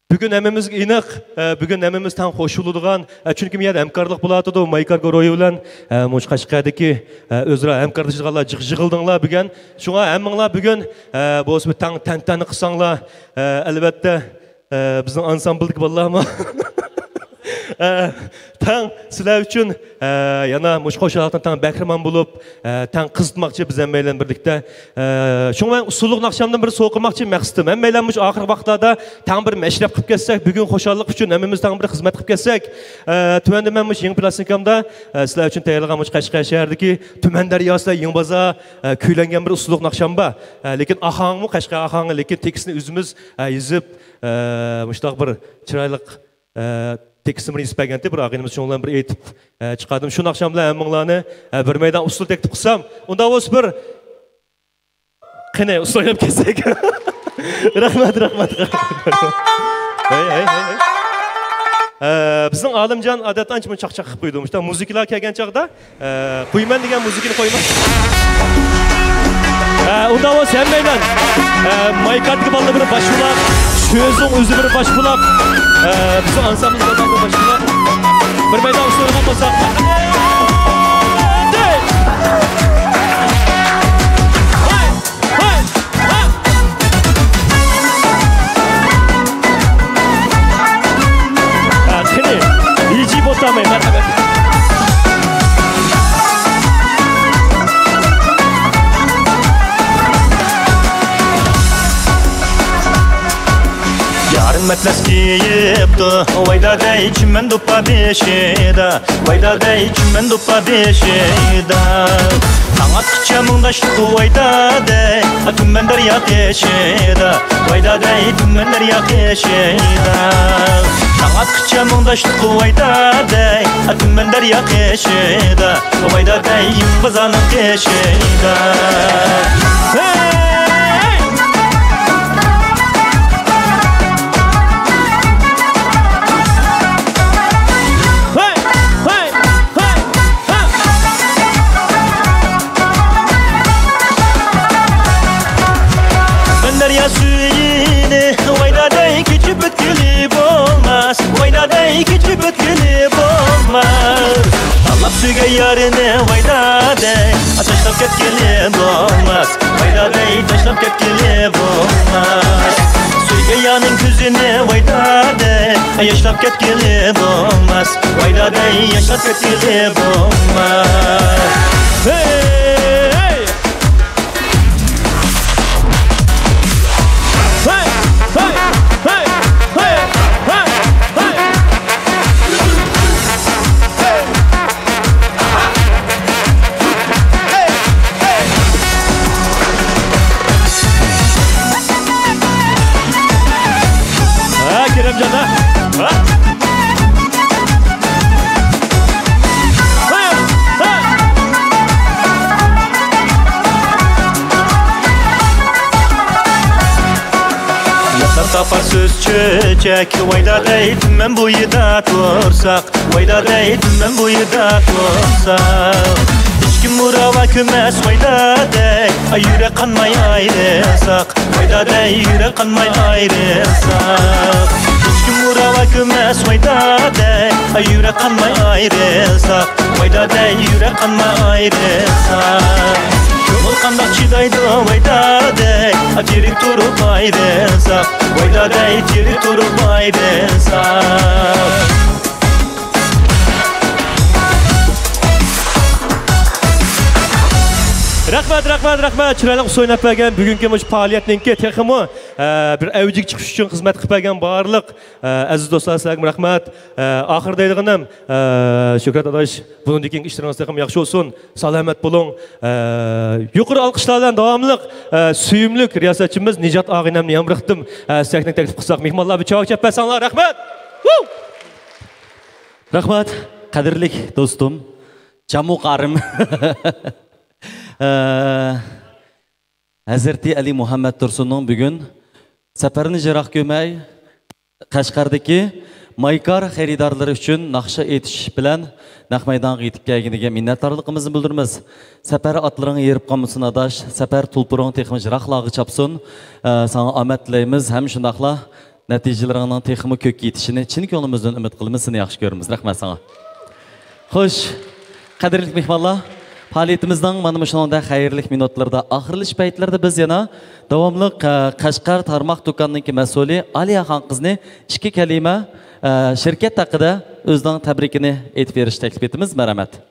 بۈگۈن ھەممىمىزگە ئېنىق، ئە، بۈگۈن ھەممىمىز تەڭ خوش بولىدىغان، ئە، چۈنكى بۇ يەردە ھەمكارلىق بولۇۋاتىدۇ، مايكار گۇرۇھى بىلەن، ئە، مۇشۇ قەشقەردىكى، ئە، ئۆزئارا ھەمكارلىشىدىغانلار جىق يىغىلدىڭلار بۈگۈن. شۇڭا ھەممىڭلار بۈگۈن، ئە، بولسا بىر تەڭ تەنتەنە قىلساڭلار، ئە، ئەلۋەتتە، ئە، بىزنىڭ ئانسامبىلدىكى بالىلارمۇ، ئە، تەڭ سىلەر ئۈچۈن، ئە، يەنە مۇشۇ خۇشاللىقتىن تەڭ بەھرىمەن بولۇپ، ئە، تەڭ قىزىتماقچى بىز ھەممەيلەن بىرلىكتە. ئە، شۇڭا مەن ئۇسسۇلۇق ناخشامدىن بىر سوقىماقچى مەقسىتىم. ھەممەيلەن مۇشۇ ئاخىرقى ۋاقىتلاردا تەڭ بىر مەشرەپ قىلىپ كەتسەك، بۈگۈن خۇشاللىق ئۈچۈن ھەممىمىز تەڭ بىر خىزمەت قىلىپ كەتسەك. ئە، تۆۋەندە مەن مۇشۇ يېڭى پلاستىنكامدا، ئە، سىلەر ئۈچۈن تەييارلىغان مۇشۇ قەشقەر شەھىرىدىكى تۈمەن دەرياسىدا يېڭى بازار، ئە، كۈيلەنگەن بىر ئۇسسۇلۇق ناخشام بار. ئە، لېكىن ئاھاڭمۇ قەشقەر ئاھاڭى، لېكىن تېكىستنى ئۆزىمىز، ئە، يېزىپ، ئە، مۇشۇنداق بىر چىرايلىق، ئە، تېكىستنى بىر يېزىپ بەرگەنتى، بىر ئاغىنىمىز شۇنىڭ بىلەن بىر ئېيتىپ، ئە، چىقاردىم. شۇ ناخشام بىلەن ھەممىڭلارنى، ئە، بىر مەيدان ئۇسسۇل تەكلىپ قىلسام، ئۇنداق بولسا بىر قېنى، ئۇسسۇل ئويناپ كەتسەك. رەھمەت، رەھمەت، رەھمەت. ھەي، ھەي، ھەي، ھەي. ئە، بىزنىڭ ئالىمجان ئادەتتە ئانچە مۇنچە چاقچاق قىلىپ قويىدۇ. مۇشۇنداق مۇزىكىلار كەلگەن چاغدا، ئە، قويىمەن دېگەن مۇزىكىنى قويما. ئە، ئۇنداق بولسا ھەممەيلەن، ئە، مايكاردىكى بالىلار بىر باش بولاق، شۆزنىڭ ئۆزى بىر باش بولاق، ئە، بىزنىڭ ئانسامبىل بالىلار بىر باش بولاق. بىر مەيدان ئۇسسۇل ئوينىغان بولساق. ھە، قېنى، ھىجى بولسامەي، مەرھەمەت. يارىم ئەتلەس كىيىپتۇ، ۋايدا دەي، چىمەن دوپپا بېشىدا. ۋايدا دەي، چىمەن دوپپا بېشىدا. تاڭ ئاتقىچە مۇڭداشلىق ۋايدا دەي، تۈمەن دەريا قېشىدا. ۋايدا دەي، تۈمەن دەريا قېشىدا. تاڭ ئاتقىچە مۇڭداشلىق ۋايدا دەي، تۈمەن دەريا قېشىدا. ۋايدا دەي، يېڭى بازارنىڭ قېشىدا. ھەي! ھەي! ھەي! ھەي! ھەي! مەن دەريا سۈيىنى ۋايدا دەي كېچىپ ئۆتكىلى بولماس، ۋايدا دەي كېچىپ ئۆتكىلى بولماس. ئاڭلاپ سۆيگەن يارىنى ۋايدا دەي تاشلاپ كەتكىلى بولماس. ۋايدا دەي تاشلاپ كەتكىلى بولماس. سۆيگەن يارنىڭ كۆزىنى ۋايدا دەي ياشلاپ كەتكىلى بولماس. ۋايدا دەي ياشلاپ كەتكىلى بولماس. ھەي! ھە، كېرەمجان، ھە؟ ھە؟ ھە؟ ھە؟ تاپار سۆز چۆچەك، ۋايدا دەيدىمەن بۇ يىدا تۇرساق، ۋايدا دەيدىمەن بۇ يىدا تۇرساق. ھېچكىم راۋا كۆرمەس ۋايدا دەي، ئاي يۈرەك قانماي ئايرىلساق، ۋايدا دەي يۈرەك قانماي ئايرىلساق. ھېچكىم راۋا كۆرمەس ۋايدا دەي، ئاي يۈرەك قانماي ئايرىلساق، ۋايدا دەي يۈرەك قانماي ئايرىلساق. كۆڭۈل قانداق چىدايدۇ ۋايدا دەي، ئاچىرىپ تۇرۇپ ئايرىلساق، ۋايدا دەي چىرىپ تۇرۇپ ئايرىلساق. رەھمەت، رەھمەت، رەھمەت. چىرايلىق ئويناپ بەرگەن بۈگۈنكى مۇشۇ پائالىيەتنىڭكى تېخىمۇ، ئە، بىر ئەۋجىگە چىقىش ئۈچۈن خىزمەت قىلىپ بەرگەن بارلىق، ئە، ئەزىز دوستلار، سىلەرگىمۇ رەھمەت. ئە، ئاخىر دەيدىغىنىم، ئە، شۆھرەت ئاداش، بۇنىڭدىن كېيىنكى ئىشلىرىڭىز تېخىمۇ ياخشى بولسۇن. سالامەت بولۇڭ. ئە، يۇقىرى ئالقىشلار بىلەن داۋاملىق، ئە، سۆيۈملۈك رىياسەتچىمىز نىجات ئاغىنەمنى يەنە بىر قېتىم، ئە، سەھنىگە تەكلىپ قىلساق، مېھمانلار بىر چاۋاك چاپ بەرسەڭلار، رەھمەت! ۋۇ! رەھمەت، قەدىرلىك دوستۇم، جامۇ قارىم. ئە، ھەزرىتى ئەلى مۇھەممەد تۇرسۇننىڭ بۈگۈن سەپەرنى يىراق كۆرمەي، قەشقەردىكى مايكار خېرىدارلىرى ئۈچۈن ناخشا ئېيتىش بىلەن نەق مەيدانغا يېتىپ كەلگىنىگە مىننەتدارلىقىمىزنى بىلدۈرىمىز. سەپەر ئاتلىرىڭ ھېرىپ قالمىسۇن، ئاداش. سەپەر تۇلپىرىڭ تېخىمۇ يىراقلارغا چاپسۇن. ئە، ساڭا ئامەت تىلەيمىز ھەم شۇنداقلا نەتىجىلىرىڭنىڭ تېخىمۇ كۆككە يېتىشىنى چىن كۆڭلىمىزدىن ئۈمىد قىلىمىز، سېنى ياخشى كۆرىمىز. رەھمەت ساڭا. خوش، قەدىرلىك مېھمانلار، پائالىيىتىمىزنىڭ مانا مۇشۇنىڭدەك خەيرلىك مىنۇتلىرىدا، ئاخىرلىشىش پەيتلىرىدە بىز يەنە داۋاملىق، ئە، قەشقەر تارماق دۇكانىنىڭكى مەسئۇلى ئالىيەخان قىزنى ئىككى كەلىمە، ئە، شىركەت ھەققىدە ئۆزىنىڭ تەبرىكىنى ئېيتىپ بېرىشنى تەكلىپ ئېتىمىز. مەرھەمەت.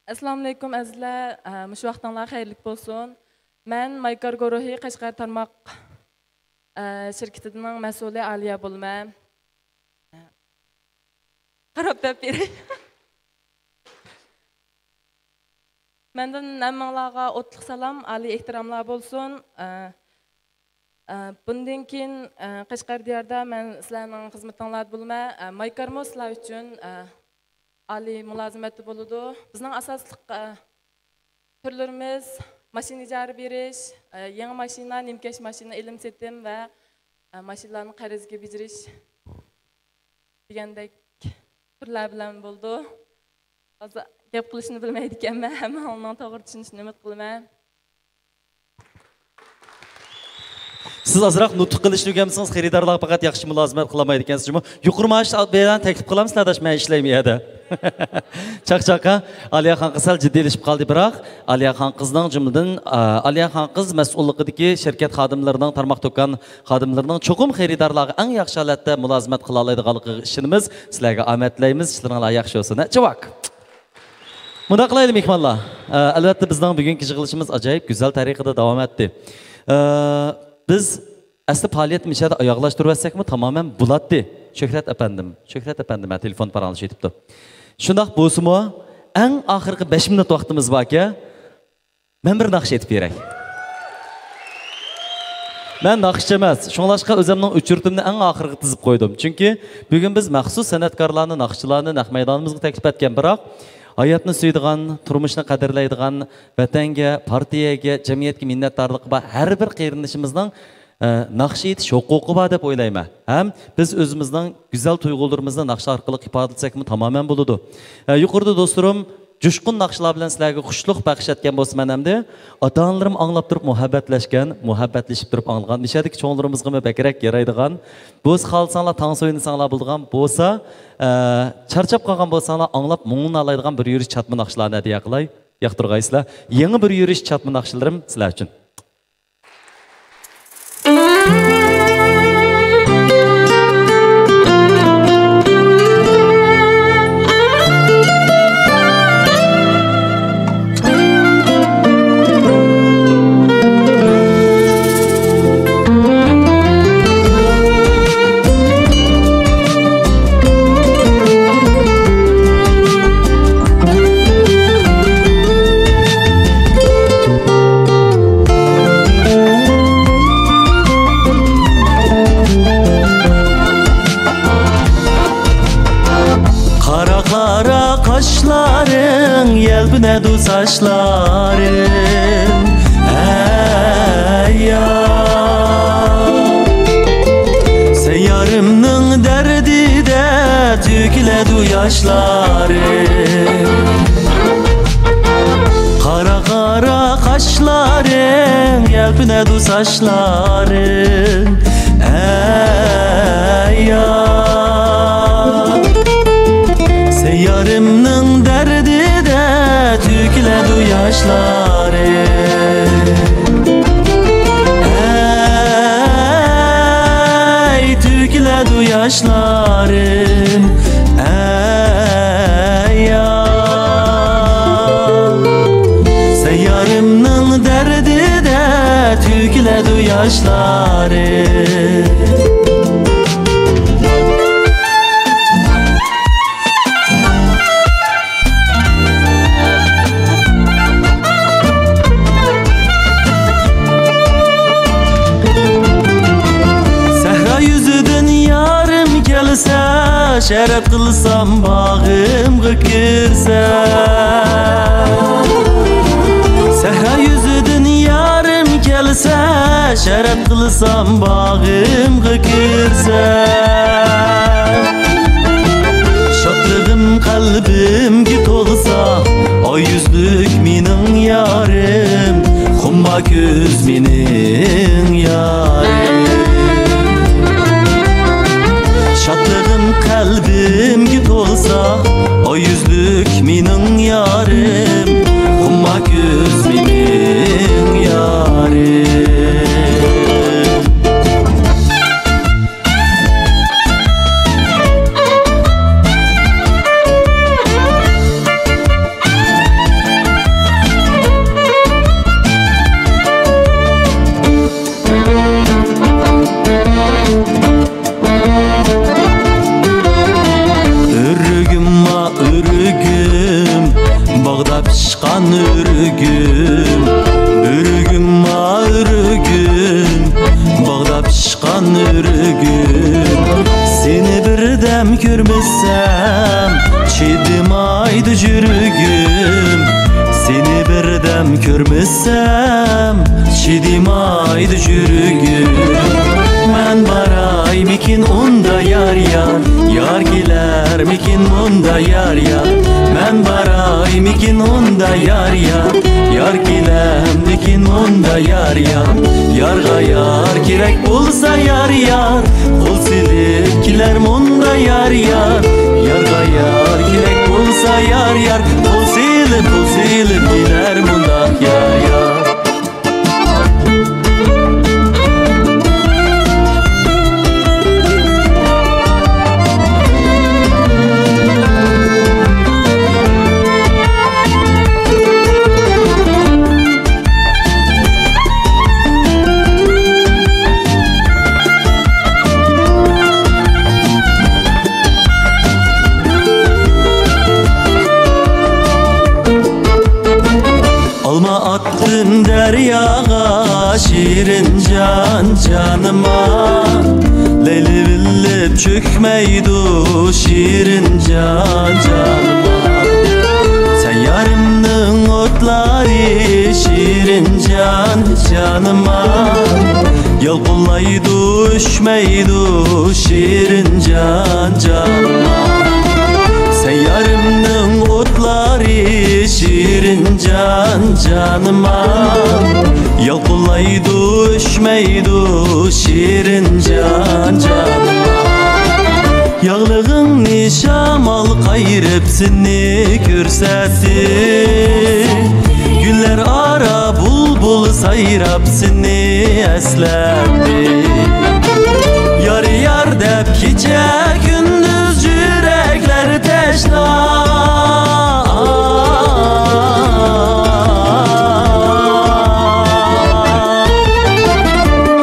ئەسسالامۇئەلەيكۇم ئەزىزلەر، ئە، مۇشۇ ۋاقتىڭلار خەيرلىك بولسۇن. مەن مايكار گۇرۇھى قەشقەر تارماق، ئە، شىركىتىنىڭ مەسئۇلى ئالىيە بولىمەن. قاراپ دەپ بېرەي. مەندىن ھەممىڭلارغا ئوتلۇق سالام، ئالىي ئېھتىراملار بولسۇن. ئە، ئە، بۇندىن كېيىن، ئە، قەشقەر دىيارىدا مەن سىلەرنىڭ خىزمىتىڭلاردا بولىمەن. ئە، مايكارمۇ سىلەر ئۈچۈن، ئە، ئالىي مۇلازىمەتتە بولىدۇ. بىزنىڭ ئاساسلىق، ئە، تۈرلىرىمىز ماشىنا ئىجارە بېرىش، ئە، يېڭى ماشىنا، نىمكەش ماشىنا ئېلىم-سېتىم ۋە، ئە، ماشىنىلارنى قەرزگە بېجىرىش دېگەندەك تۈرلەر بىلەن بولىدۇ. ھازىر گەپ قىلىشنى بىلمەيدىكەنمەن، ھەممىڭلارنىڭ توغرا چۈشىنىشىنى ئۈمىد قىلىمەن. سىز ئازراق نۇتۇق قىلىشنى ئۆگەنمىسىڭىز، خېرىدارلارغا پەقەت ياخشى مۇلازىمەت قىلالمايدىكەنسىز جۇمۇ. يۇقىرى مائاش بېرىدىغان تەكلىپ قىلامسىلەر، ئاداش، مەن ئىشلەيمەن يەردە. چاقچاق، ھە؟ ئالىيەخان قىز سەل جىددىيلىشىپ قالدى، بىراق ئالىيەخان قىزنىڭ، جۈملىدىن، ئا، ئالىيەخان قىز مەسئۇللۇقىدىكى شىركەت خادىملىرىنىڭ، تارماق دۇكان خادىملىرىنىڭ چوقۇم خېرىدارلارغا ئەڭ ياخشى ھالەتتە مۇلازىمەت قىلالايدىغانلىقىغا ئىشىنىمىز. سىلەرگە ئامەت تىلەيمىز، ئىشلىرىڭلار ياخشى بولسۇن، ھە، چاۋاك. مۇنداق قىلايلى، مېھمانلار. ئە، ئەلۋەتتە، بىزنىڭ بۈگۈنكى يىغىلىشىمىز ئاجايىپ گۈزەل تەرىقىدە داۋام ئەتتى. ئە، بىز ئەسلى پائالىيەتنى مىشەدە ئاياغلاشتۇرۇۋەتسەكمۇ تامامەن بولاتتى. شۆھرەت ئەپەندىم، شۆھرەت ئەپەندىم، ھە، تېلېفون پاراڭلىشىۋېتىپتۇ. شۇنداق بولسىمۇ، ئەڭ ئاخىرقى بەش مىنۇت ۋاقتىمىز باركەن، مەن بىر ناخشا ئېيتىپ بېرەي. مەن ناخشىچى ئەمەس، شۇڭلاشقا ئۆزۈمنىڭ ئۆچۈرتۈمنى ئەڭ ئاخىرغا تىزىپ قويدۇم. چۈنكى بۈگۈن بىز مەخسۇس سەنئەتكارلارنى، ناخشىچىلارنى نەق مەيدانىمىزغا تەكلىپ ئەتكەن، بىراق ھاياتنى سۆيىدىغان، تۇرمۇشنى قەدىرلەيدىغان، ۋەتەنگە، پارتىيەگە، جەمئىيەتكە مىننەتدارلىقى بار ھەر بىر قېرىندىشىمىزنىڭ، ئە، ناخشا ئېيتىش ھوقۇقى بار دەپ ئويلايمەن. ھەم بىز ئۆزىمىزنىڭ گۈزەل تۇيغۇلىرىمىزنى ناخشا ئارقىلىق ئىپادىلىسەكمۇ تامامەن بولىدۇ. ئە، يۇقىرىدا دوستلىرىم جۇشقۇن ناخشىلار بىلەن سىلەرگە خۇشلۇق بەخش ئەتكەن بولسا، مەن ئەمدى ئاتا-ئانىلىرىم ئاڭلاپ تۇرۇپ مۇھەببەتلەشكەن، مۇھەببەتلىشىپ تۇرۇپ ئاڭلىغان، مىشەدىكى چوڭلىرىمىزغىمۇ بەكرەك يارايدىغان، بولسا خالىساڭلار تانسا ئوينىساڭلار بولىدىغان، بولسا، ئە، چارچاپ قالغان بولساڭلار ئاڭلاپ مۇڭلىنالايدىغان بىر يۈرۈش چاتما ناخشىلارنى ھەدىيە قىلاي. ياقتۇرغايسىلەر. يېڭى بىر يۈرۈش چاتما ناخشىلىرىم سىلەر ئۈچۈن. قاشلىرىڭ، يەلپۈنەدۇ ساچلىرىڭ، ئەي يار. سەن يارىمنىڭ دەردىدە تۆكۈلەدۇ ياشلىرىڭ. قارا قارا قاشلىرىڭ، يەلپۈنەدۇ ساچلىرىڭ، ئەي يار. سەن يارىمنىڭ دەردىدە تۆكۈلەدۇ ياشلىرىڭ، ئەي، تۆكۈلەدۇ ياشلىرىڭ، ئەي يار. سەن يارىمنىڭ دەردىدە تۆكۈلەدۇ ياشلىرىڭ. سەھرا يۈزىدىن يارىم كەلسە، شەرەپ قىلسام باغىمغا كىرسە. سەھرا يۈزىدىن يارىم كەلسە، شەرەپ قىلسام باغىمغا كىرسە. شادلىقىم قەلبىمگە تولسا، ئاي يۈزلۈك مېنىڭ يارىم، خۇمما كۆز مېنىڭ يارىم. شادلىقىم قەلبىمگە تولسا، ئاي يۈزلۈك مېنىڭ يارىم، خۇمما كۆز مېنىڭ يارىم. ئۆرۈگۈم، ئا، ئۆرۈگۈم، باغدا پىشقان ئۆرۈگۈم. ئۆرۈگۈم، ئا، ئۆرۈگۈم، باغدا پىشقان ئۆرۈگۈم. سېنى بىردەم كۆرمىسەم، چىدىمايدۇ يۈرىكىم. سېنى بىردەم كۆرمىسەم، چىدىمايدۇ يۈرىكىم. مەن بارايمىكىن ئۇندا يار، يار، يار كېلەرمىكىن مۇندا يار، يار؟ مەن بارايمىكىن ئۇندا يار، يار، يار كېلەمدىكىن مۇندا يار، يار؟ يارغا يار كېرەك بولسا يار، يار، قول سېلىپ كېلەر مۇندا يار، يار. يارغا يار كېرەك بولسا يار، يار، قول سېلىپ، قول سېلىپ كېلەر مۇنداق يار، يار. ئالما ئاتتىم دەرياغا، شېرىنجان جانىما. لەيلى بىلىپ چۆكمەيدۇ، شېرىنجان جانىما. سەن يارىمنىڭ ئوتلىرى، شېرىنجان جانىما. يالقۇنلايدۇ، ئۆچمەيدۇ، شېرىنجان جانىما. سەن يارىمنىڭ ئوتلىرى، شېرىنجان جانىما. يالقۇنلايدۇ، ئۆچمەيدۇ، شېرىنجان جانىما. ياغلىغىڭنى شامال قايرىپ سېنى كۆرسەتتى. گۈللەر ئارا بۇلبۇل سايراپ سېنى ئەسلەتتى. يار، يار دەپ كېچە كۈندۈز يۈرەكلەر تەشنا.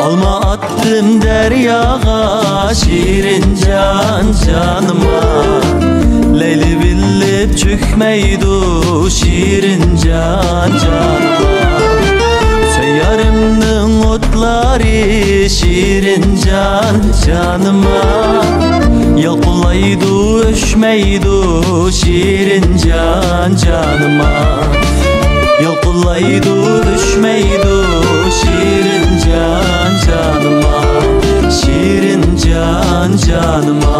ئالما ئاتتىم دەرياغا، شېرىنجان جانىما. لەيلى بىلىپ چۆكمەيدۇ، شېرىنجان جانىما. سەن يارىمنىڭ ئوتلىرى، شېرىنجان جانىما. يالقۇنلايدۇ، ئۆچمەيدۇ شېرىنجان جانىما. يالقۇنلايدۇ، ئۆچمەيدۇ شېرىنجان جانىما. شېرىنجان جانىما.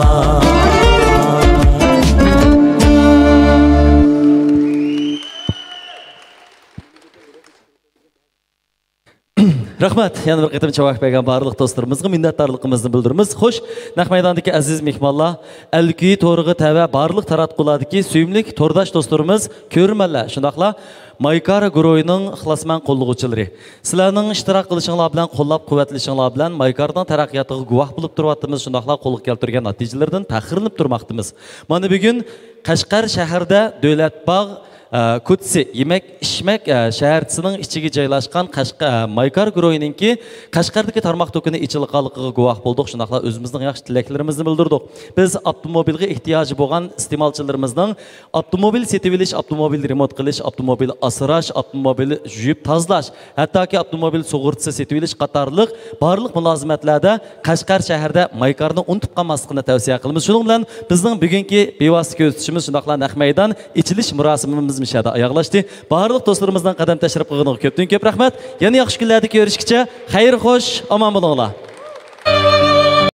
رەھمەت. يەنە بىر قېتىم چاۋاك بەرگەن بارلىق دوستلىرىمىزغا مىننەتدارلىقىمىزنى بىلدۈرىمىز. خوش، نەق مەيداندىكى ئەزىز مېھمانلار، ئەلكۈي تورىغا تەۋە بارلىق تاراتقۇلاردىكى سۆيۈملۈك تورداش دوستلىرىمىز، كۆرۈرمەنلەر، شۇنداقلا مايكار گۇرۇھىنىڭ ئىخلاسمەن قوللىغۇچىلىرى. سىلەرنىڭ ئىشتىراك قىلىشىڭلار بىلەن، قوللاپ قۇۋۋەتلىشىڭلار بىلەن مايكارنىڭ تەرەققىياتىغا گۇۋاھ بولۇپ تۇرۇۋاتىمىز، شۇنداقلا قولغا كەلتۈرگەن نەتىجىلىرىدىن پەخىرلىنىپ تۇرماقتىمىز. مانا بۈگۈن قەشقەر شەھىرىدە دۆلەت باغ، ئە، كوچىسى، يېمەك ئىچمەك، ئە، شەھەرچىسىنىڭ ئىچىگە جايلاشقان قەشقە-، ئە، مايكار گۇرۇھىنىڭكى قەشقەردىكى تارماق دۇكىنى ئېچىلغانلىقىغا گۇۋاھ بولدۇق. شۇنداقلا ئۆزىمىزنىڭ ياخشى تىلەكلىرىمىزنى بىلدۈردۇق. بىز ئاپتوموبىلغا ئېھتىياجى بولغان ئىستېمالچىلىرىمىزنىڭ ئاپتوموبىل سېتىۋېلىش، ئاپتوموبىل رېمونت قىلىش، ئاپتوموبىل ئاسراش، ئاپتوموبىل يۇيۇپ تازىلاش، ھەتتاكى ئاپتوموبىل سۇغۇرتىسى سېتىۋېلىش قاتارلىق بارلىق مۇلازىمەتلەردە قەشقەر شەھىرىدە مايكارنى ئۇنتۇپ قالماسلىقىنى تەۋسىيە قىلىمىز. شۇنىڭ بىلەن بىزنىڭ بۈگۈنكى بىۋاسىتە كۆزىتىشىمىز، شۇنداقلا نەق مەيدان ئېچىلىش مۇراسىمىمىز مۇشۇ يەردە ئاياغلاشتى. بارلىق دوستلىرىمىزنىڭ قەدەم تەشرىپ قىلغىنىغا كۆپتىن كۆپ رەھمەت. يەنە ياخشى كۈنلەردە كۆرۈشكىچە خەير خوش، ئامان بولۇڭلار.